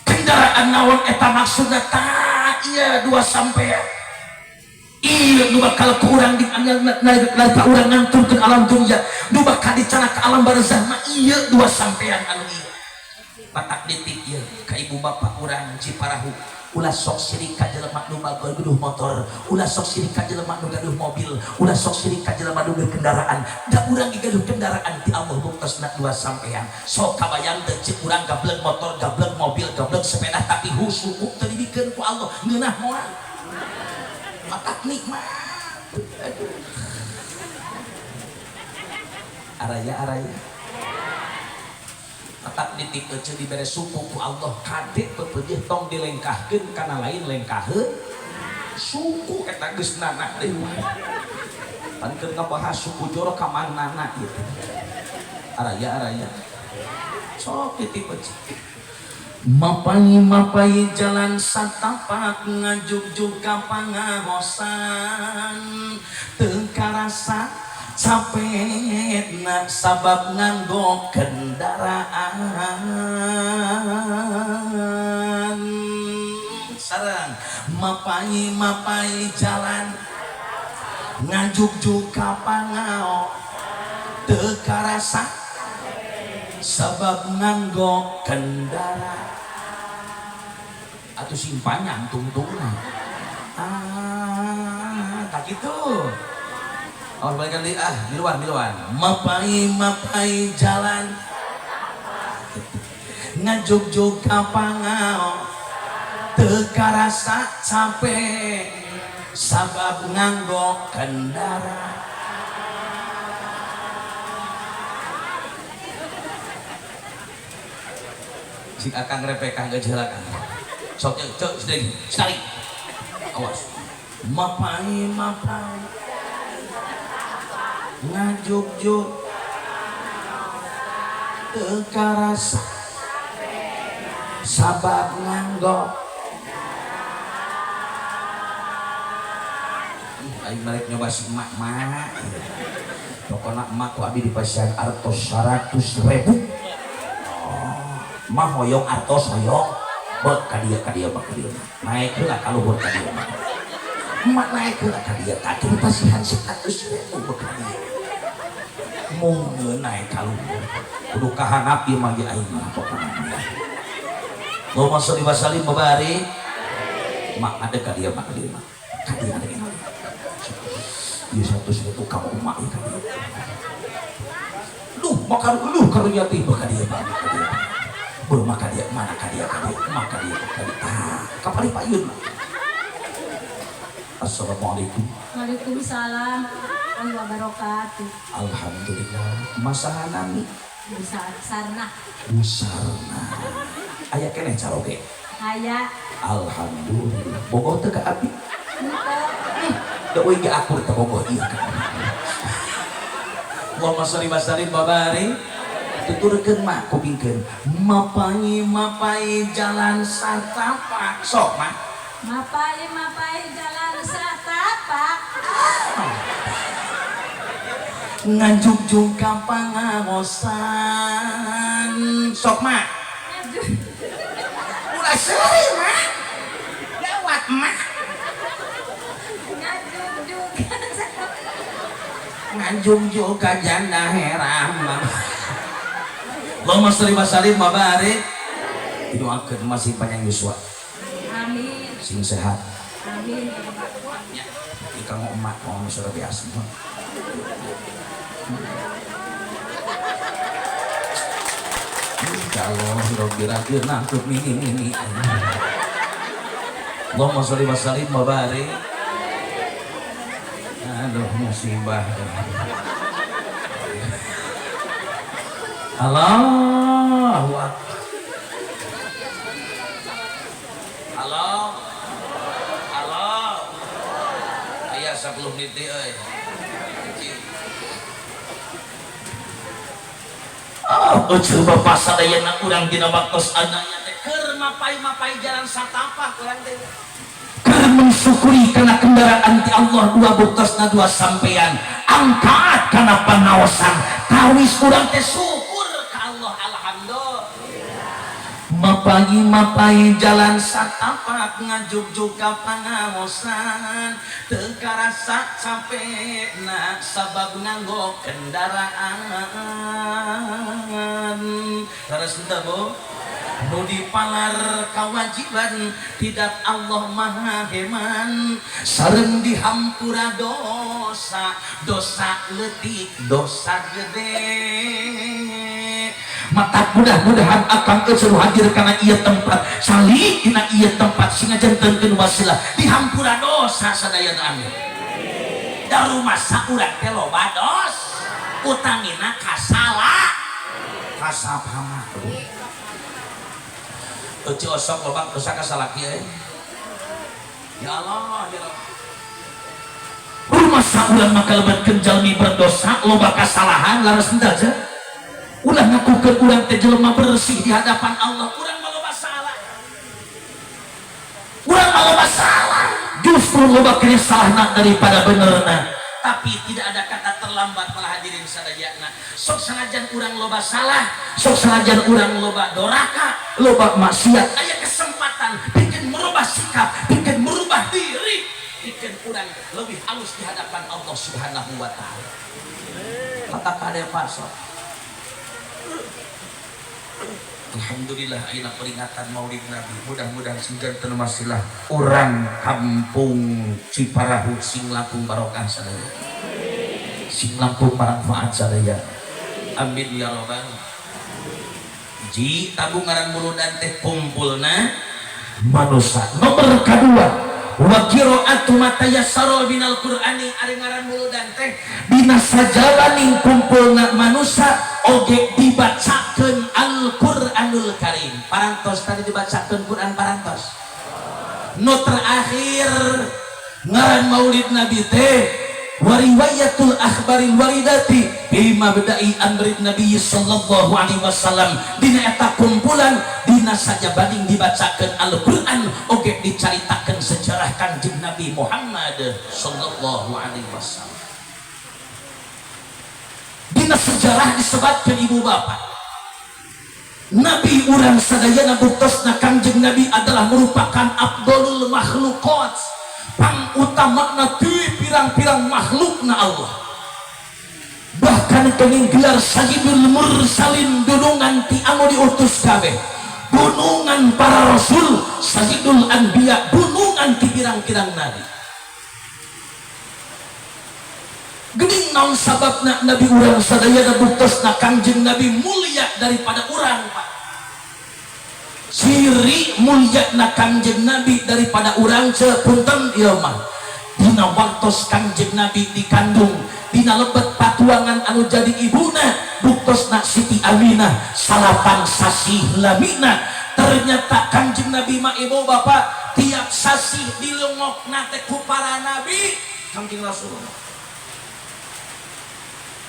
Kendaraan naon eta maksudna? Tah ieu dua sampean. Ieu nu bakal ku urang di nalika urang nganturkeun alam dunya, nu bakal dicanak ka alam barzah mah ieu dua sampean anu ieu. Batak detik ieu ka ibu bapa urang Ciparahu. Ulah sok sirik ka jelema nu gaduh motor, ulah sok sirik ka jelema nu gaduh mobil, ulah sok sirik ka jelema nu gaduh kendaraan. Da urang ge gaduh kendaraan ti Allah buktosna dua sampean. Sok kabayang teu cik urang gablek motor, gablek mobil, gablek sepeda tapi husuku teu dibikeun ku Allah ngeunah moal. Matak nikmat. Aduh. Araya araya. Matak ditip ece dibere suku ku Allah kade pepejeh tong dilengkahkeun kana lain lengkaheun suku eta geus nanah deui wae. Pan keur ngabahas suku joro ka manana ieu. Araya araya. Sok ditip ece. Mapai-mapai jalan satapak ngajugjug ka pangaosan teu karasa capekna sabab nganggo kendaraan. Sareng mapai-mapai jalan ngajugjug ka pangao teu karasa sabab nganggo kendaraan. Atuh sing panjang tungtungna. Ah, tak gitu. Awas balikan di ah, miluan miluan. Mapai-mapai jalan ngajugjug ka pangao teu karasa capek sabab nganggo kendaraan. Jik akang repekah geus heula kang. Sok cek sedih sekali. Awas. Mapai-mapai ngajugjug teu karasa sabab nganggo. Aing marek nyoba si emak mak. Pokona emak ku abi dipasihan artos 100.000. Oh, mah hoyong artos hoyong. Bot ka dieu ka dieu mah ka dieu. Naik heula ka luhur ka dieu mah. Emak naik heula ka dieu tah dipasihan 100.000 bot ka dieu. Mung naik ka luhur. Kudu kahanap ieu mah ge aing mah pokona. Allahumma sholli wa sallim wa barik. Mak ada ka dieu mah ka dieu mah. Ka dieu ada ka dieu. Ieu 100.000 ka emak ieu ka dieu. Duh makan uluh karunya teh ka dieu mah ka dieu. Beuh maka dia mana ka dia ka dia maka dia ka dia. Tah, kapali payun. Assalamualaikum. Waalaikumsalam warahmatullahi wabarakatuh. Alhamdulillah. Masalah nami Bisa sarna. Busarna. Aya keneh caroge. Aya. Alhamdulillah. Bogoh teu ka abdi? Henteu. Da euy ge akur teu bogoh ieu ka. Allahumma sholli wa sallim wa barik. Tuturkeun mah kupingkeun. Mapai mapai jalan satapak. Sok mah. Mapai mapai jalan satapak. Ngajugjug ka pangaosan. Sok mah. Ulah seuri mah. Gawat mah. Ngajugjug. Ngajugjug ka janda herang. Allahumma sholli wa sallim wa barik. Didoakeun masih panjang yuswa. Amin. Sing sehat. Amin. Ya, ikang emak mau sudah biasa. Kalau Rabbi nangkep mini mini. Allahumma sholli wa sallim wa barik. Aduh musibah. Allahu Akbar. Halo. Halo. Aya 10 menit euy. Oh, eueuh bapak sadayana urang dina waktos ananya teh keur mapai-mapai jalan satapak urang teh. Keur mensyukuri kana kendaraan ti Allah dua buktosna dua sampean. Angkat kana pangaosan. Tawis urang teh syukur ka Allah alhamdulillah. Mapai-mapai jalan satapak ngajugjug ka pangaosan teu karasa capekna sabab nganggo kendaraan. Leres henteu Bu? Nu dipalar kawajiban tidak Allah Maha Heman sareng dihampura dosa, dosa leutik, dosa gede. Mata mudah-mudahan akang euceul hadir kana ieu tempat sali dina ieu tempat sing ngajantenkeun wasilah dihampura dosa sadayana amin. Da rumasa urang teh loba dos utamina kasalah kasapama. Euceul osok loba dosa ka salaki euy. Ya Allah ya Allah. Rumasa urang maka lebetkeun jalmi berdosa loba kasalahan laras henteu aja. Ulah ngakukeun urang teh jelema bersih di hadapan Allah, urang mah loba salah. Urang mah loba salah. Justru loba keneh salahna daripada benerna. Tapi tidak ada kata terlambat para hadirin sadayana. Sok sanajan urang loba salah, sok sanajan urang loba doraka, loba maksiat, aya kesempatan bikin merubah sikap, bikin merubah diri, bikin urang lebih halus di hadapan Allah Subhanahu wa taala. Kata kade Pak sok. Alhamdulillah ayeuna peringatan Maulid Nabi. Mudah-mudahan sing janten wasilah urang kampung Ciparahu sing langkung barokah sadaya. Sing langkung manfaat sadaya. Amin ya rabbal. Hiji tabung ngaran muludan teh kumpulna manusa. Nomor kadua wa qira'atu ma tayassara minal Qur'ani ari ngaran muludan teh dina sajalaning kumpulna manusa oge dibacakeun Al-Qur'anul Karim. Parantos tadi dibacakeun Qur'an parantos. Nu terakhir ngaran Maulid Nabi teh wa riwayatul akhbaril waridati bi mabda'i amrin Nabi sallallahu alaihi wasallam. Dina eta kumpulan dina sajabaning dibacakeun Al-Qur'an oge dicaritakeun sejarah Kanjeng Nabi Muhammad sallallahu alaihi wasallam. Dina sejarah disebatkeun ibu bapak Nabi urang sadayana buktosna Kanjeng Nabi adalah merupakan afdolul makhluqat, pangutamana ti pirang-pirang makhlukna Allah. Bahkan kenging gelar sayyidul mursalin dunungan ti anu diutus kabeh, dunungan para rasul, sayyidul anbiya, dunungan ti pirang-pirang nabi. Geuning naon sababna Nabi urang sadayana buktosna Kangjeng Nabi mulia daripada urang Pak. Ciri mulyana Kangjeng Nabi daripada urang punten ieu mah. Dina waktos Kangjeng Nabi dikandung dina lebet patuangan anu jadi ibuna buktosna Siti Aminah salapan sasih lamina. Ternyata Kangjeng Nabi mah ibu bapak tiap sasih dilongokna teh ku para nabi Kangjeng Rasulullah.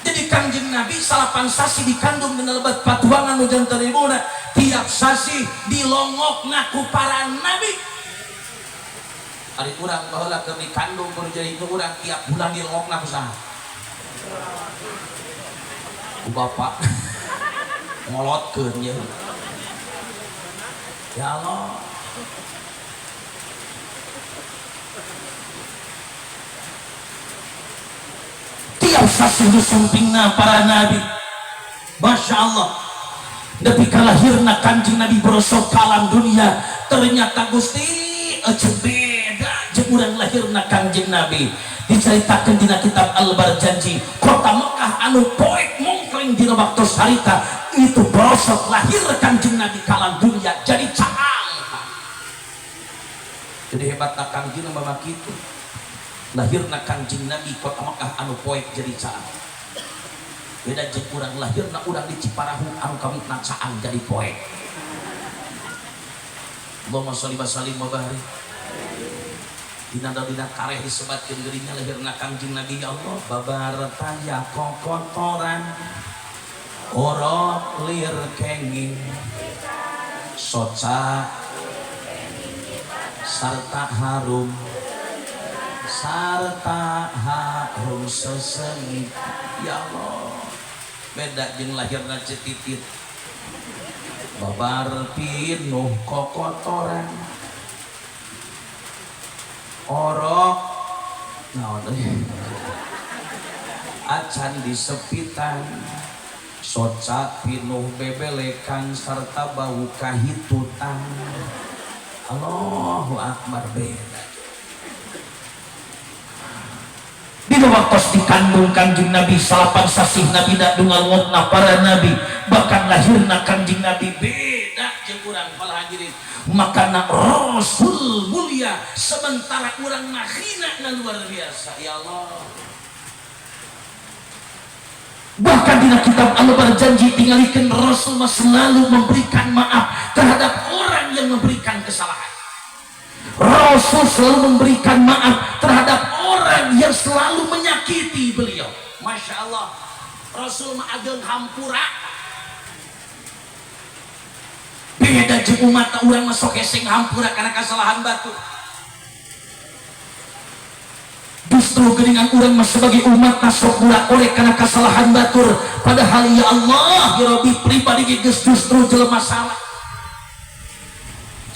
Jadi Kangjeng Nabi salapan sasih dikandung dina lebet patuangan nu janten ibuna tiap sasih dilongokna ku para nabi. Ari urang baheula keur dikandung kudu jadi itu urang tiap bulan dilongokna ku saha? Ku bapak. Ngolotkeun ye. Ya Allah. Tiap sasih disumpingna para nabi. Masya Allah. Nepi ka lahirna Kangjeng Nabi borosok ka alam dunia, ternyata Gusti euceun beda jeung urang lahirna Kangjeng Nabi. Dicaritakeun dina kitab Al-Barjanji, kota Mekah anu poek mongkleng dina waktu harita itu borosok lahir Kangjeng Nabi ka alam dunia jadi caang. Jadi hebatna Kangjeng mah kitu. Lahirna Kangjeng Nabi kota Mekah anu poek jadi caang. Beda jeung urang lahirna urang di Ciparahu anu kawitna caang jadi poek. Allahumma sholli wa sallim wa barik. Dina dina kareh disebatkeun geuringna lahirna Kangjeng Nabi ya Allah babar taya kokotoran orok lir kenging soca sarta harum sarta harum sesengit. Ya Allah beda jeung lahirna cetitit babar pinuh kokotoran orok naon euy acan disepitan soca pinuh bebelekan sarta bau kahitutan. Allahu akbar beda. Dina waktos dikandung Kangjeng Nabi salapan sasih Nabi dungalngotna para nabi bahkan lahirna Kangjeng Nabi beda jeung urang para hadirin. Makana Rasul mulia sementara urang mah hina luar biasa. Ya Allah. Bahkan dina kitab Al-Barjanji tingalikeun Rasul mah selalu memberikan maaf terhadap orang yang memberikan kesalahan. Rasul selalu memberikan maaf terhadap orang yang selalu menyakiti beliau. Masya Allah, Rasul mah ageng hampura. Beda jeung umat urang mah sok heseng hampura karena kesalahan batu. Justru geuningan urang mah sebagai umat sok bolak-balik karena kesalahan batur. Padahal ya Allah, ya Rabbi pribadi geus justru jelema salah.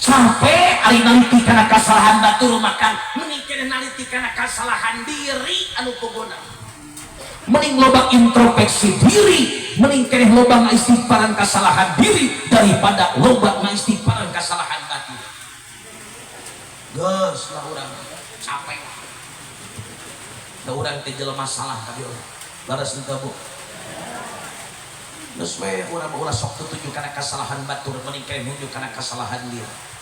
Capek ari naliti kana kasalahan batur makan mending keneh naliti kana kasalahan diri anu pogona. Mending loba introspeksi diri, mending keneh loba ngaistighfaran kasalahan diri daripada loba ngaistighfaran kasalahan batur. Geus lah urang capek. Da urang teh jelema salah ka dieu. Leres henteu Bu? Geus we urang mah ulah sok tutuju kana kasalahan batur, mending keneh nuju kana kasalahan diri.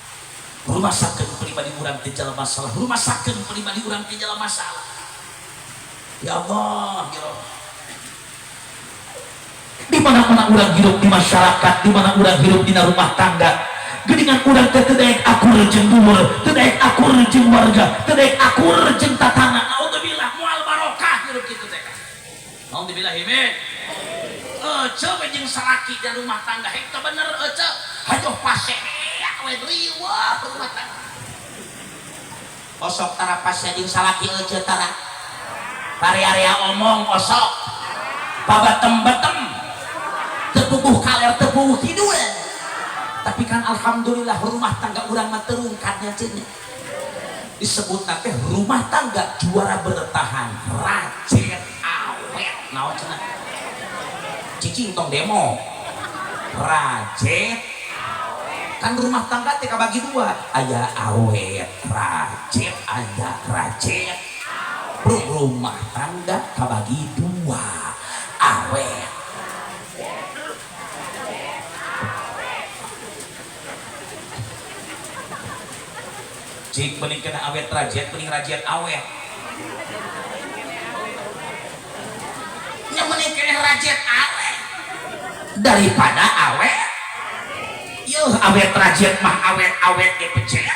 Rumasakeun pribadi urang teh jelema salah, rumasakeun pribadi urang teh jelema salah. Ya Allah, ya Rabb. Di mana-mana urang hidup di masyarakat, di mana urang hidup dina rumah tangga, geuningan urang teh teu daek akur jeung dulur, teu daek akur jeung warga, teu daek akur jeung tatangga. Naudzubillah moal barokah hidup kitu teh. Naudzubillah min. Ece we jeung salaki di rumah tangga hek teu bener ece, hayoh pase we riweuh rumah tangga. Osok tara pase jeung salaki ece tara. Parea-area omong osok. Pabatem-batem. Teu puguh kaler teu puguh kidul. Tapi kan alhamdulillah rumah tangga urang mah terungkatnya cenah. Disebut teh rumah tangga juara bertahan, racet awet. Naon cenah? Cicing tong demo. Racet kan rumah tangga teh kabagi dua, aya awet racet, aya racet. Rumah tangga kabagi dua, awet. Cik mending kena awet rajet mending rajet awet. Nya mending kena rajet awet daripada awet. Yuh awet rajet mah awet-awet ge pecet.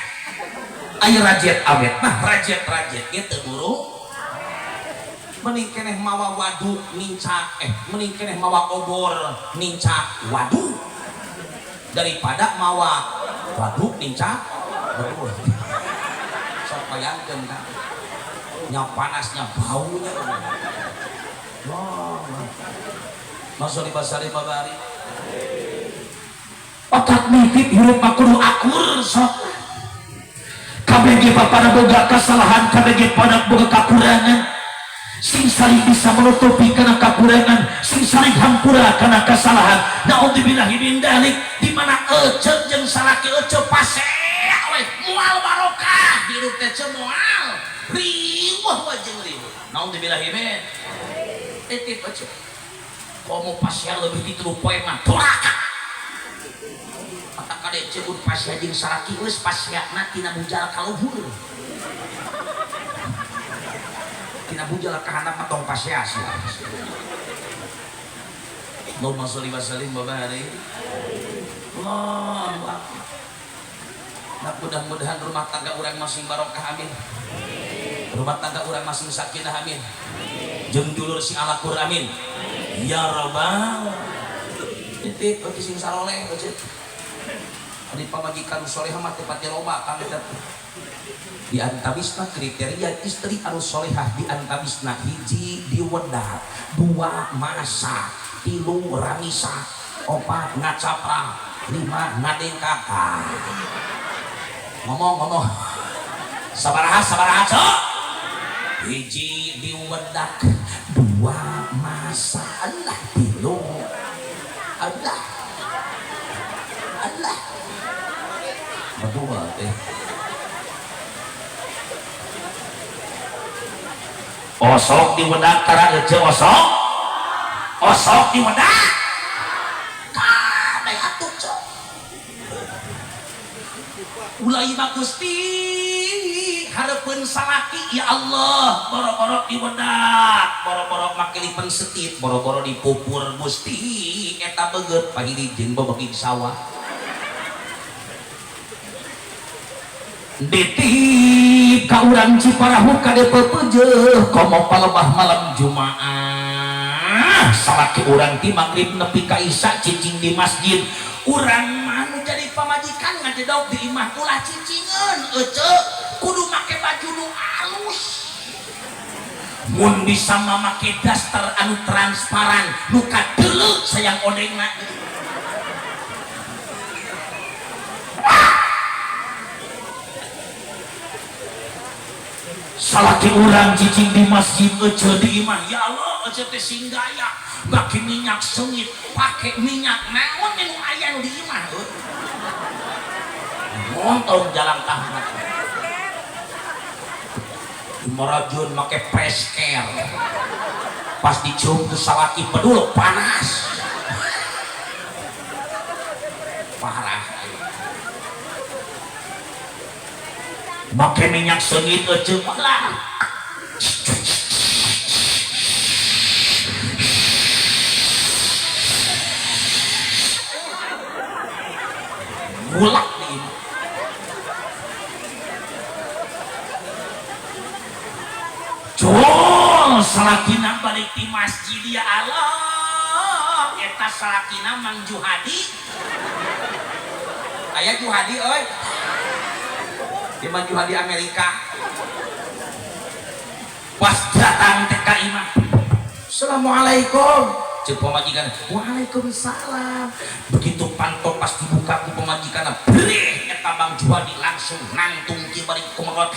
Ayo rajet awet mah rajet-rajet ge teu burung. Mending keneh mawa waduk nincak mending keneh mawa obor nincak waduk daripada mawa waduk nincak betul. Sok bayangkeun kan nya panasnya baunya. Wah. Masuk di pasar babari. Otak nitip hirup mah kudu akur sok. KBG pada boga kesalahan, KBG pada boga kakurangan. Sing saling bisa menutupi karena kakurangan, sing saling hampura karena kesalahan. Naudzubillahi min dzalik, di mana eceu jeung salaki eceu pasea we moal barokah hirup teh ceu moal riweuh we jeung riweuh. Naudzubillahi min titip eceu. Komo pasea leuwih ti 3 poe mah doraka. Mata kade ceu pasea jeung salaki geus paseana tina bujal ka luhur. Tina bujal ka handap mah tong pasea sia. Allahumma sholli wa sallim wa barik. Allahu akbar. Nah, mudah-mudahan rumah tangga urang masing barokah amin. Rumah tangga urang masing sakinah amin. Jeung dulur sing alakur amin. Ya rabbal. Titip euy sing saroleh euy. Ari pamajikan solehah mah teu pati loba kang eta. Di antawisna kriteria istri anu solehah di antawisna hiji diwedak, dua masak, tilu ramisa, opat ngacapra, lima ngadengkak. Ngomong-ngomong sabaraha sabaraha cok. Hiji diwedak, dua masak, Allah tilu, Allah Allah berdua teh. Osok diwedak tara ece osok. Osok diwedak. Kabeh atuh cok. Ulai mah Gusti hareupeun salaki ya Allah, boro-boro diwedak, boro-boro make lipen setit, boro-boro dipupur Gusti eta beungeut pahili jeung bebegig sawah. Ditip ka urang Ciparahu ka depepeujeuh komo palebah malam Jumaah salaki urang ti magrib nepi ka isya cicing di masjid urang mah nu jadi pamajikan ngajedog di imah ulah cicingeun eceu kudu make baju nu alus mun bisa mah make daster anu transparan nu kadeuleu sayang odengna. Salaki urang cicing di masjid eceu di imah ya Allah eceu teh sing gaya make minyak sengit pake minyak naon nu aya nu di imah euy montong jalan tahan marajun make fresh care pas dicium ke salaki pedul panas parah make minyak sengit eceu lah mulak di imah. Jol salakina balik di masjid ya Allah eta salakina Mang Juhadi aya Juhadi euy di Mang Juhadi Amerika pas datang teh ka imah Assalamualaikum Cek pamajikan waalaikumsalam begitu panto pas dibuka ku pamajikan breh eta Bang Juhadi langsung nangtung kieu bari kumaha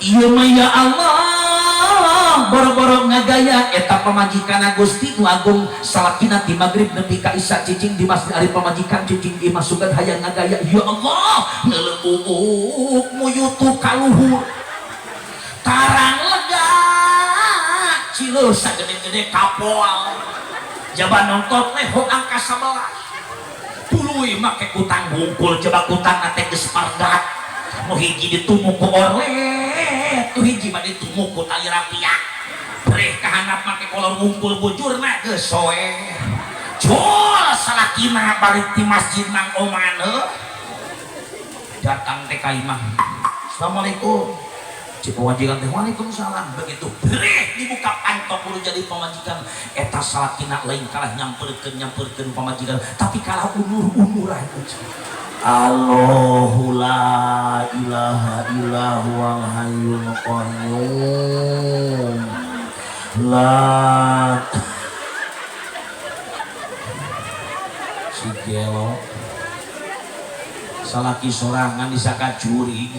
ieu mah ya Allah boro-boro ngagaya eta pamajikan Gusti nu agung salakina ti magrib nepi ka isya cicing di masjid ari pamajikan cicing di masukan hayang ngagaya ya Allah ngeuleuk muyutu ka luhur tarang lega cileuh sagede-gede kapoal jaban nonton leho angka 11 Tuluy make kutang bungkul coba kutang teh geus pardat. Nu hiji ditumuku ku orlet, nu hiji mah ditumuku ku tali rapia. Breh kahanap make kolor bungkul bujurna geus soe. Jol salakina balik ti masjid Mang Oman heuh. Datang teh ka imah. Assalamualaikum. Cik pamajikan teh waalaikumsalam. Begitu breh dibuka pantok kudu jadi pamajikan eta salakina lain kalah nyamperkeun pamajikan tapi kalah unur-unuran. Allahu la ilaha illa huwal hayyul qayyum. La si gelo salaki sorangan disangka curi.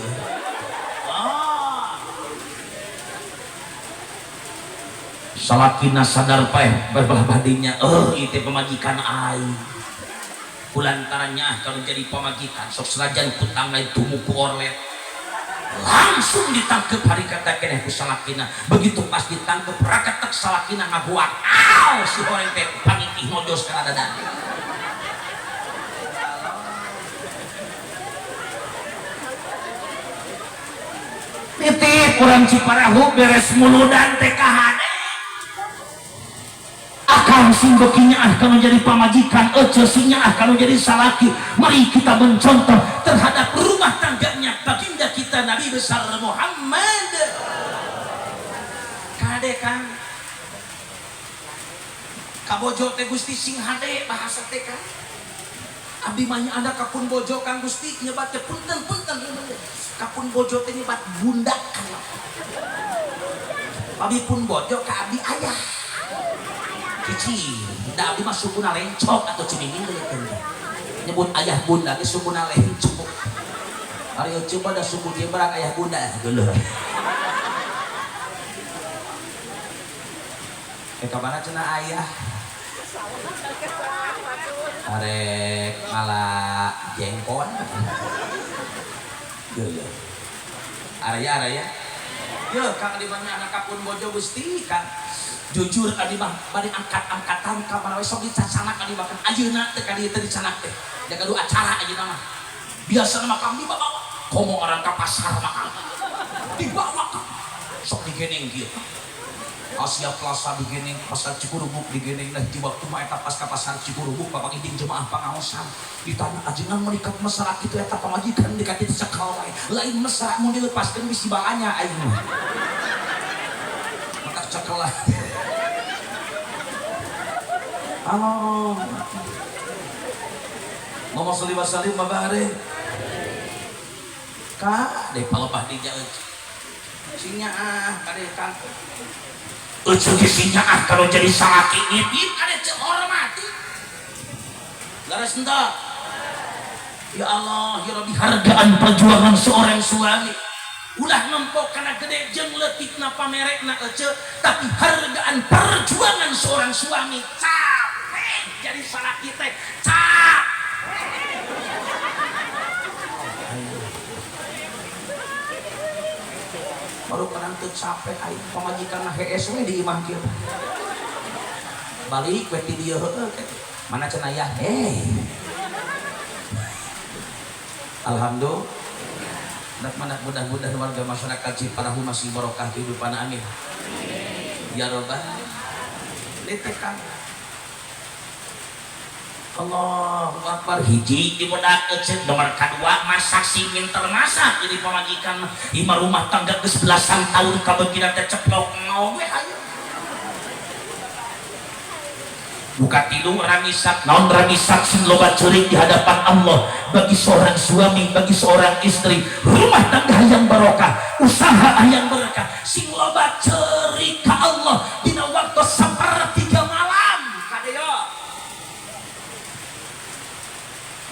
Salakina sadar paeh berbah badinya itu pemajikan aing kulantarannya kalau jadi pemajikan sok senajan kutang lain tumuku orlet langsung ditangkep hari kata keneh ku salakina. Begitu pas ditangkep rakatek salakina ngabuat aw si horeng teh pangitih nojos kana dada. Titip urang Ciparahu beres muludan teh kahade akang sing beuki nyaah kalau jadi pamajikan, ece sing nyaah kalau jadi salaki. Mari kita mencontoh terhadap rumah tangganya baginda kita Nabi besar Muhammad. Kade kang kabojo teh Gusti sing hade bahasa teh kang. Abdi mah nya kapun bojo kang Gusti nyebat teh punten-punten kapun bojo teh nyebat bunda kang. Abdi pun bojo ka abdi ayah. Cici, da abdi mah sukuna lencok atau cimingin teh nyebut ayah bunda ge sukuna lencok. Ari coba da suku dia barang ayah bunda geuleuh. Ka mana cenah ayah? Arek ngala jengkol. Geuleuh. Araya araya. Yeuh Kang di mana anak kapun bojo Gusti Kang. Jujur adi mah bade angkat-angkatan ka mana we sok dicacanak adi mah ayeuna teh ka dieu teh dicanak teh. Jaga du acara ayeuna mah. Biasana mah kang dibawa komo orang ka pasar mah kang. Dibawa kang. Sok digeneng kieu. Asia Plaza digeneng, pasar Cikurubuk digeneng. Nah di waktu mah eta pas ka pasar Cikurubuk bapak iding jemaah pangaosan. Ditanya ajengan menikah mesra kitu eta pamajikan dikati cekal wae. Lain mesra mun dilepaskeun bisi balanya aing mah. Maka cekel lah. Halo. Ngomong sholli wa sallim wa barik. Ka deh palebah di jauh. Sing nyaah kade kang. Ujung sing nyaah kalau jadi salaki ngipit kade cek hormati. Laras henteu. Ya Allah, ya Rabbi, hargaan perjuangan seorang suami. Ulah nempok kana gede jeung leutikna pamerekna ece, tapi hargaan perjuangan seorang suami capek jadi salaki teh capek. Baru kenang teu capek aing pamajikan mah hees we di imah kieu. Balik we ti dieu heueuh mana cenah yah heh. Alhamdulillah. Mudah-mudahan warga masyarakat Ciparahu masih barokah kehidupan, amin. Ya robbal alamin. Allahu Akbar. Hiji dibedak ecet nomor kadua masak sing minter masak jadi pamajikan imah rumah tangga geus belasan tahun kabeukina teh ceplok mau we hayu. Buka tilu ramisak naon ramisak sing loba ceurik di hadapan Allah bagi seorang suami, bagi seorang istri, rumah tangga yang barokah, usaha yang berkah, sing loba ceurik ka Allah dina waktu sapertiga malam kadeo.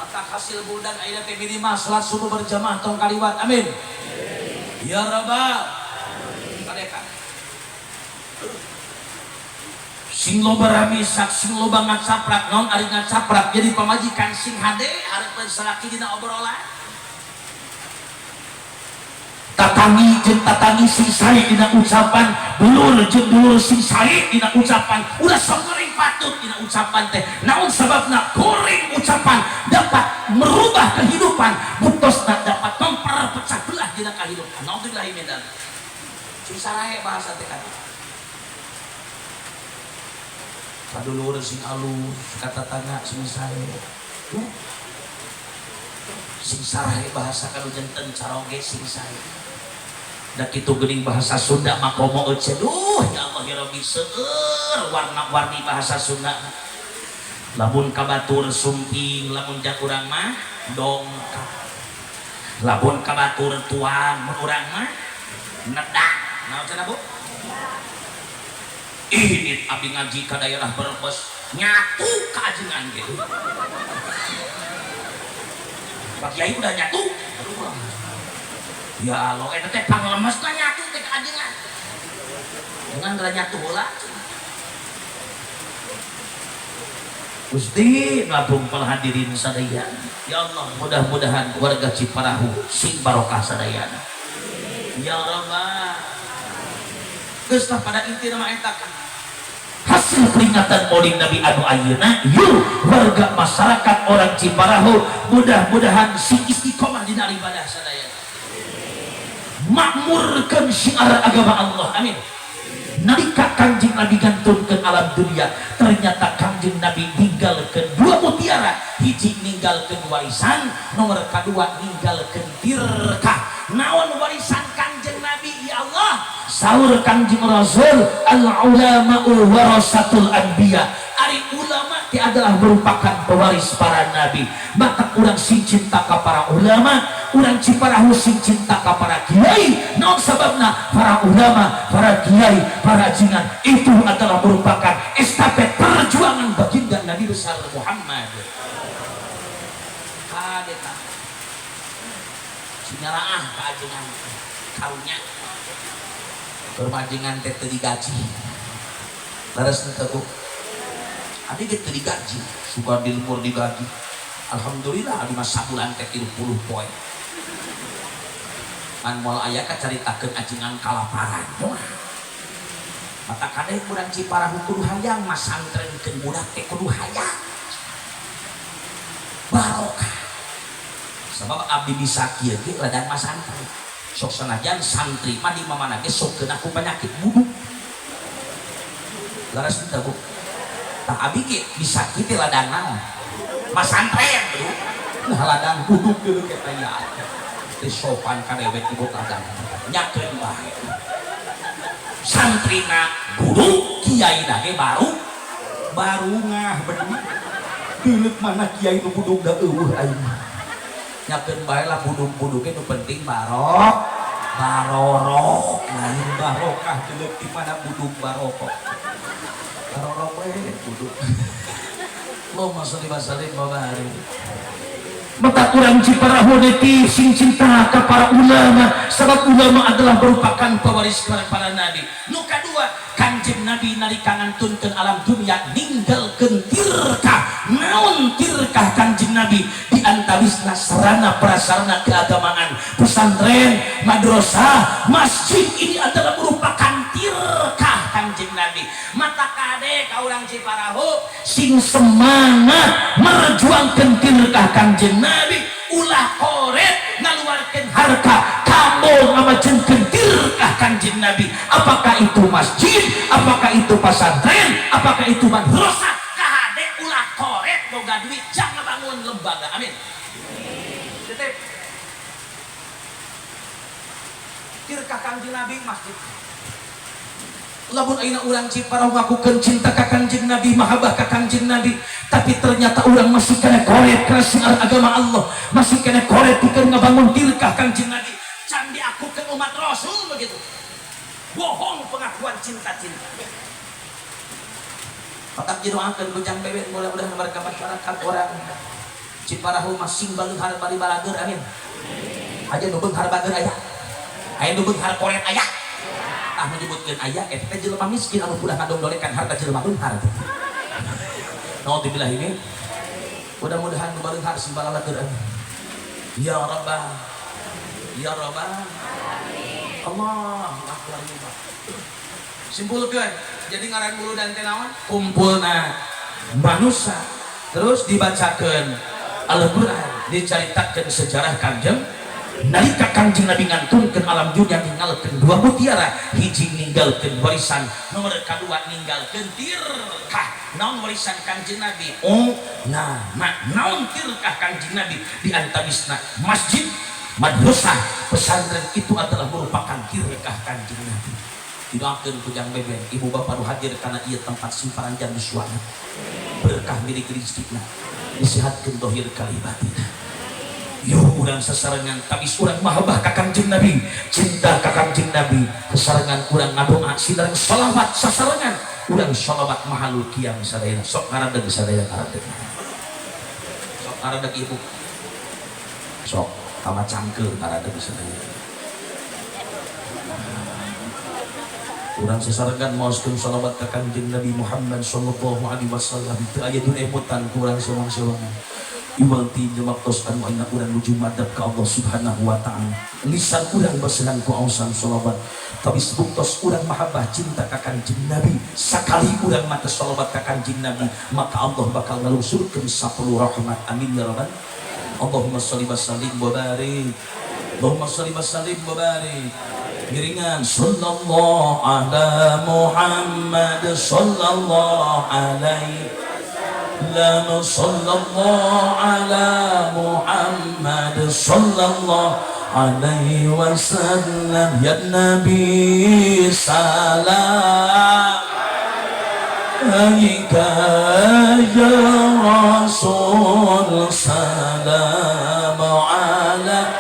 Maka hasil bulan ayeuna teh minimal salat subuh berjamaah tong kaliwat, amin. Ya rabbal kadeka. Sing loba ramisak, sing loba ngacaprak, naon ari ngacaprak jadi pamajikan sing hade hareupeun salaki dina obrolan. Tatangi jeung tatangi sing sae dina ucapan, dulur jeung dulur sing sae dina ucapan, ulah sok goreng patut dina ucapan teh. Naon sababna goreng ucapan dapat merubah kehidupan, buktosna dapat memperpecah belah dina kehidupan. Naudzubillahi min dzalik. Sing sarae bahasa teh kan. Kadulur sing alus, ka tatangga sing sae. Sing sarae bahasa kanu janten caroge sing sae. Da kitu geuning bahasa Sunda mah komo euceun. Duh ya Allah ya Rabbi, seueur warna-warni bahasa Sunda. Lamun ka batur sumping, lamun jak urang mah dongkap. Lamun ka batur tuang, mun urang mah nedak. Naon cenah Bu? Ini abdi ngaji ka daerah Brebes nyatu ka ajengan gitu. Pak Kiai udah nyatu. Ya Allah, eta teh panglemesna nyatu teh ka ajengan. Dengan geura nyatu heula. Gusti ngabung hadirin sadaya. Ya Allah, mudah-mudahan warga Ciparahu sing barokah sadayana. Ya Rabbah. Geus tah pada intina mah eta kan. Hasil peringatan Maulid Nabi anu ayeuna, yuk warga masyarakat orang Ciparahu mudah-mudahan sing istiqomah dina ibadah sadayana. Makmurkeun syiar agama Allah. Amin. Nalika Kangjeng Nabi gantunkeun alam dunia, ternyata Kangjeng Nabi ninggalkeun dua mutiara. Hiji ninggalkeun warisan, nomor kadua ninggalkeun tirkah. Naon warisan Kangjeng Nabi ya Allah? Saur Kangjeng Rasul, al ulama'u warasatul anbiya. Ari ulama ti adalah merupakan pewaris para nabi. Maka urang sing cinta ka para ulama, urang Ciparahu sing cinta ka para kiai. Naon sababna? Para ulama, para kiai, para jingan itu adalah merupakan estafet perjuangan baginda Nabi besar Muhammad. Kadeta sinyaraah ka ajengan karunya permajengan teh teu digaji. Leres teu Bu? Abi ge teu digaji, suka di lembur digaji. Alhamdulillah abi mah sabulan teh 30 poe. Ngan moal aya ka caritakeun ajengan kalaparan. Wah. Mata kade kurang Ciparahu kudu hayang masantrenkeun budak teh kudu hayang. Barokah. Sebab abdi bisa kieu ge ladang masantren. Sok sanajan santri mah di mamana ge sok kena ku penyakit buduk. Leres teu Bu? Tah abi ge bisa kieu ladang naon? Masantren, Bro. Nah ladang buduk dulu kita ya. Teu sopan ka dewek ibu ladang. Nyakeun bae. Santrina buduk, kiaina ge baru barungah beduk. Deuleuk mana kiai nu buduk da eueuh aing. Nyakeun bae lah buduk-buduk ge nu penting barok barorok, lain barokah deuleuk di mana buduk barokah. Barorok we buduk. Allahumma sholli wa sallim wa barik. Maka urang Ciparahu neti sing cinta ka para ulama, sebab ulama adalah merupakan pewaris para nabi. Nu kadua, Kangjeng Nabi nalika ngantunkeun alam dunia ninggalkeun tirkah. Naon tirkah Kangjeng Nabi? Di antawisna sarana prasarana keagamaan, pesantren, madrasah, masjid ini adalah merupakan tirkah Kangjeng Nabi. Mata kade ka urang Ciparahu sing semangat merjuangkeun tirkah Kangjeng Nabi, ulah koret ngaluarkeun harta kanggo ngamajengkeun tirkah Kangjeng Nabi. Apakah itu masjid, apakah itu pesantren, apakah itu madrasah, kahade ulah koret boga duit jangan bangun lembaga. Amin. Titip. Tirkah Kangjeng Nabi masjid. Lamun ayeuna urang Ciparahu ngakukeun cinta ka Kangjeng Nabi, mahabbah ka Kangjeng Nabi, tapi ternyata urang masih kena koret kana syiar agama Allah, masih kena koret pikeun ngabangun tirkah Kangjeng Nabi, can diakukeun umat Rasul begitu. Bohong pengakuan cinta-cinta. Tetap didoakeun bujang bebek mudah-mudahan warga masyarakat orang Ciparahu masing baleunghar bari balageur. Amin. Aja nu beunghar bageur aya. Aya nu beunghar koret aya. Tah menyebutkeun aya eta teh jelema miskin anu ulah ngadongdolekan harta jelema beunghar. Naudzubillah ini. Mudah-mudahan nu baleunghar sing balalateur. Amin. Ya Rabbah. Ya Rabbah. Allah akbar. Simpulkeun, jadi ngaran muludan teh naon? Kumpulna manusia terus dibacakeun Al-Qur'an, dicaritakeun sejarah Kanjeng. Nalika Kanjeng Nabi ngantunkeun alam dunia ninggalkeun dua mutiara, hiji ninggalkeun warisan, nomor kadua ninggalkeun tirkah. Naon warisan Kanjeng Nabi? Oh, nah, naon tirkah Kanjeng Nabi? Di antawisna masjid, madrasah, pesantren itu adalah merupakan tirkah Kanjeng Nabi. Didoakeun ku Jang Beben, ibu bapak nu hadir karena ieu tempat simpanan jang yuswana. Berkah milik rezekina. Disehatkeun dohir kali batin. Yuk urang sasarengan tabis urang mahabbah ka Kanjeng Nabi, cinta ka Kanjeng Nabi, sasarengan urang ngadoa sinareng sholawat sasarengan urang sholawat mahalul qiyam sadayana. Sok ngaradeg sadaya ngaradeg. Sok ngaradeg ibu. Sok kama cangkeul ngaradeg sadaya. Urang sasarengan maoskeun sholawat ka Kanjeng Nabi Muhammad sallallahu alaihi wasallam. Teu aya dun emutan ku urang sewang-sewangan. Iwal ti waktos anu ayeuna urang nuju madhep ka Allah Subhanahu wa taala. Lisan urang basehan ku aosan sholawat. Tapi buktos urang mahabbah cinta ka Kanjeng Nabi. Sakali urang mata sholawat ka Kanjeng Nabi, maka Allah bakal ngalungsurkeun 10 rahmat. Amin ya rabbal. Allahumma sholli wa sallim wa barik. Allahumma sholli wa sallim wa barik. Giringan sallallahu ala Muhammad sallallahu alaihi wasallam, sallallahu ala Muhammad sallallahu alaihi wasallam. Ya Nabi salam alaika ya Rasul, salam alaika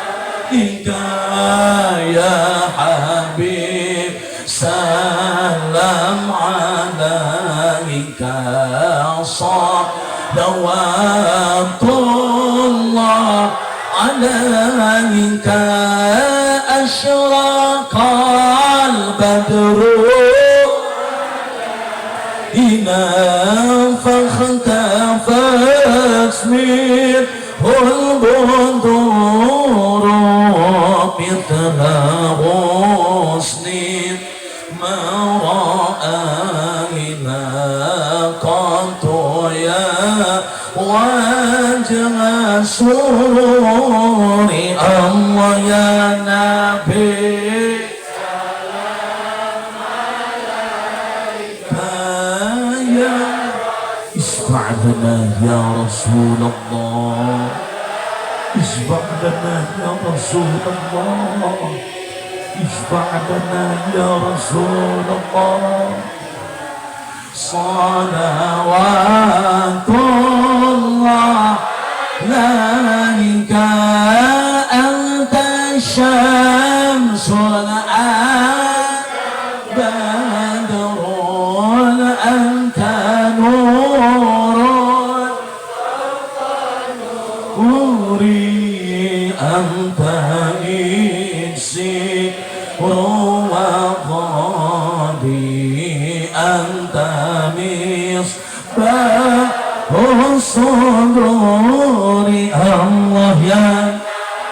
ya Habib, salam alaika salawatullah alaika asyraqal badru إذا فاختفت منه البدور مثل غصن ما رأينا قط يا وجه سرور الله يا نبي اشفع لنا يا رسول الله، اشفع لنا يا رسول الله، اشفع لنا يا رسول الله. صلوات الله عليك أنت الشمس البدر أنت نور نوري أنت إكسير وغادي أنت مصباح الصدور. الله يا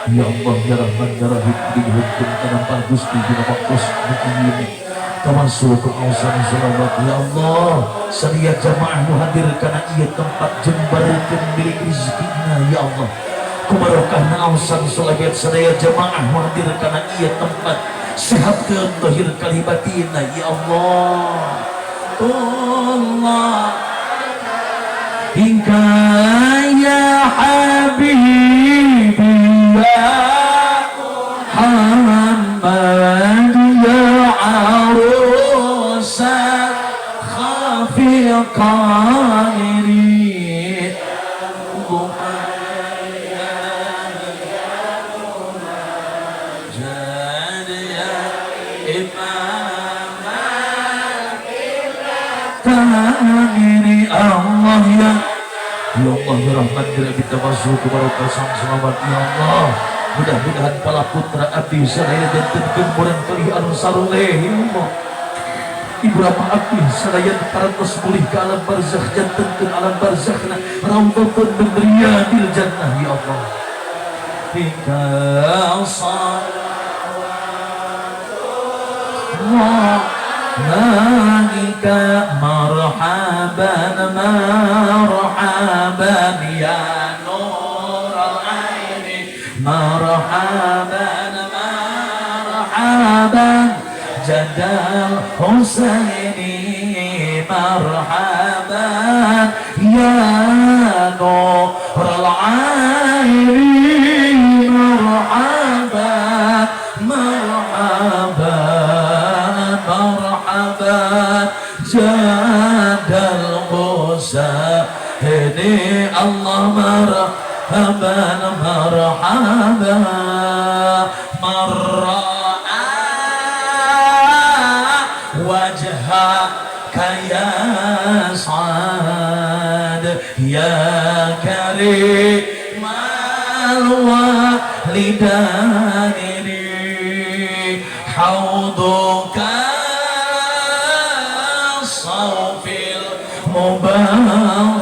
Ya Allah ya Rahman ya Rahim, dihukum tanpa Gusti dina waktos ini tawasul ku ausan salawat ya Allah. Sadaya jamaah nu hadir kana ieu tempat jembarkeun milik rezekina ya Allah. Ku barokahna ausan salawat sadaya jamaah nu hadir kana ieu tempat sehatkeun zahir kali batinna ya Allah. Allah hingga ya habibi ya Muhammad ya arusa khafiqaini ya imam al-qibla Allah ya Ya Allah ya Rahman ya Rahim tawasul kepada sang selamat ya Allah. Mudah-mudahan para putra abdi sadaya jantenkeun murang kali anu saroleh ya Allah. Ibu rama abdi sadaya parantos mulih ke alam barzakh jantenkeun alam barzakhna raudhatun min riyadil jannah ya Allah. Bika alaika marhaban marhaban ya nur al-aini marhaban marhaban jadal Husaini marhaban ya nur al-aini marhaban marhaban marhaban jadal Husaini Allah marhaban marhaban marhaban wajhaka ya sa'ad ya karim al-walidani hauduka sawfil mubarrad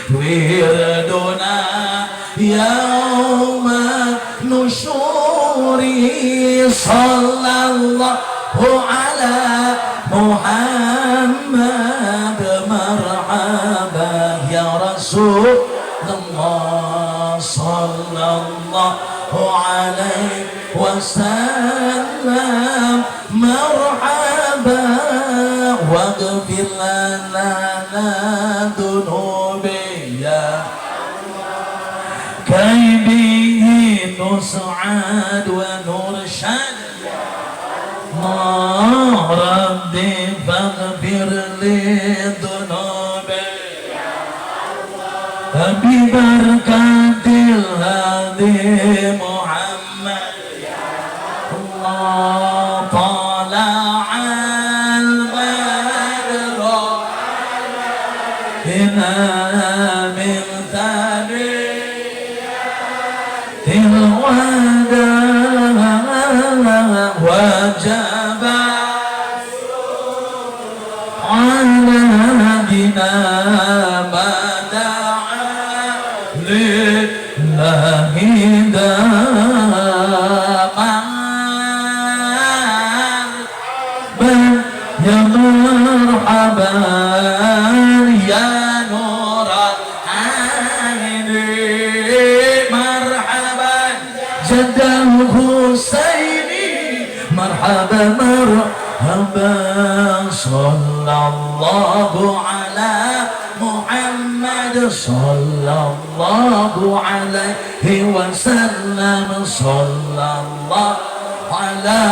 wirduna yawma nushuri sallallahu ala Muhammad marhaba ya Rasulullah sallallahu alaihi wasallam marhaba waghfir lana dhunubi ya kai bihi nus'ad wa nurshad Rabbi faghfir li dhunubi bi barakatil hadi Muhammad Allah tala'al badru alaina min thaniyatil wada wajaba ala bina ma da'a lillahi marhaban ya marhaban ya nur al-aini marhaban jadal Husaini marhaban marhaban sallallahu ala Muhammad sallallahu alaihi wasallam sallallahu ala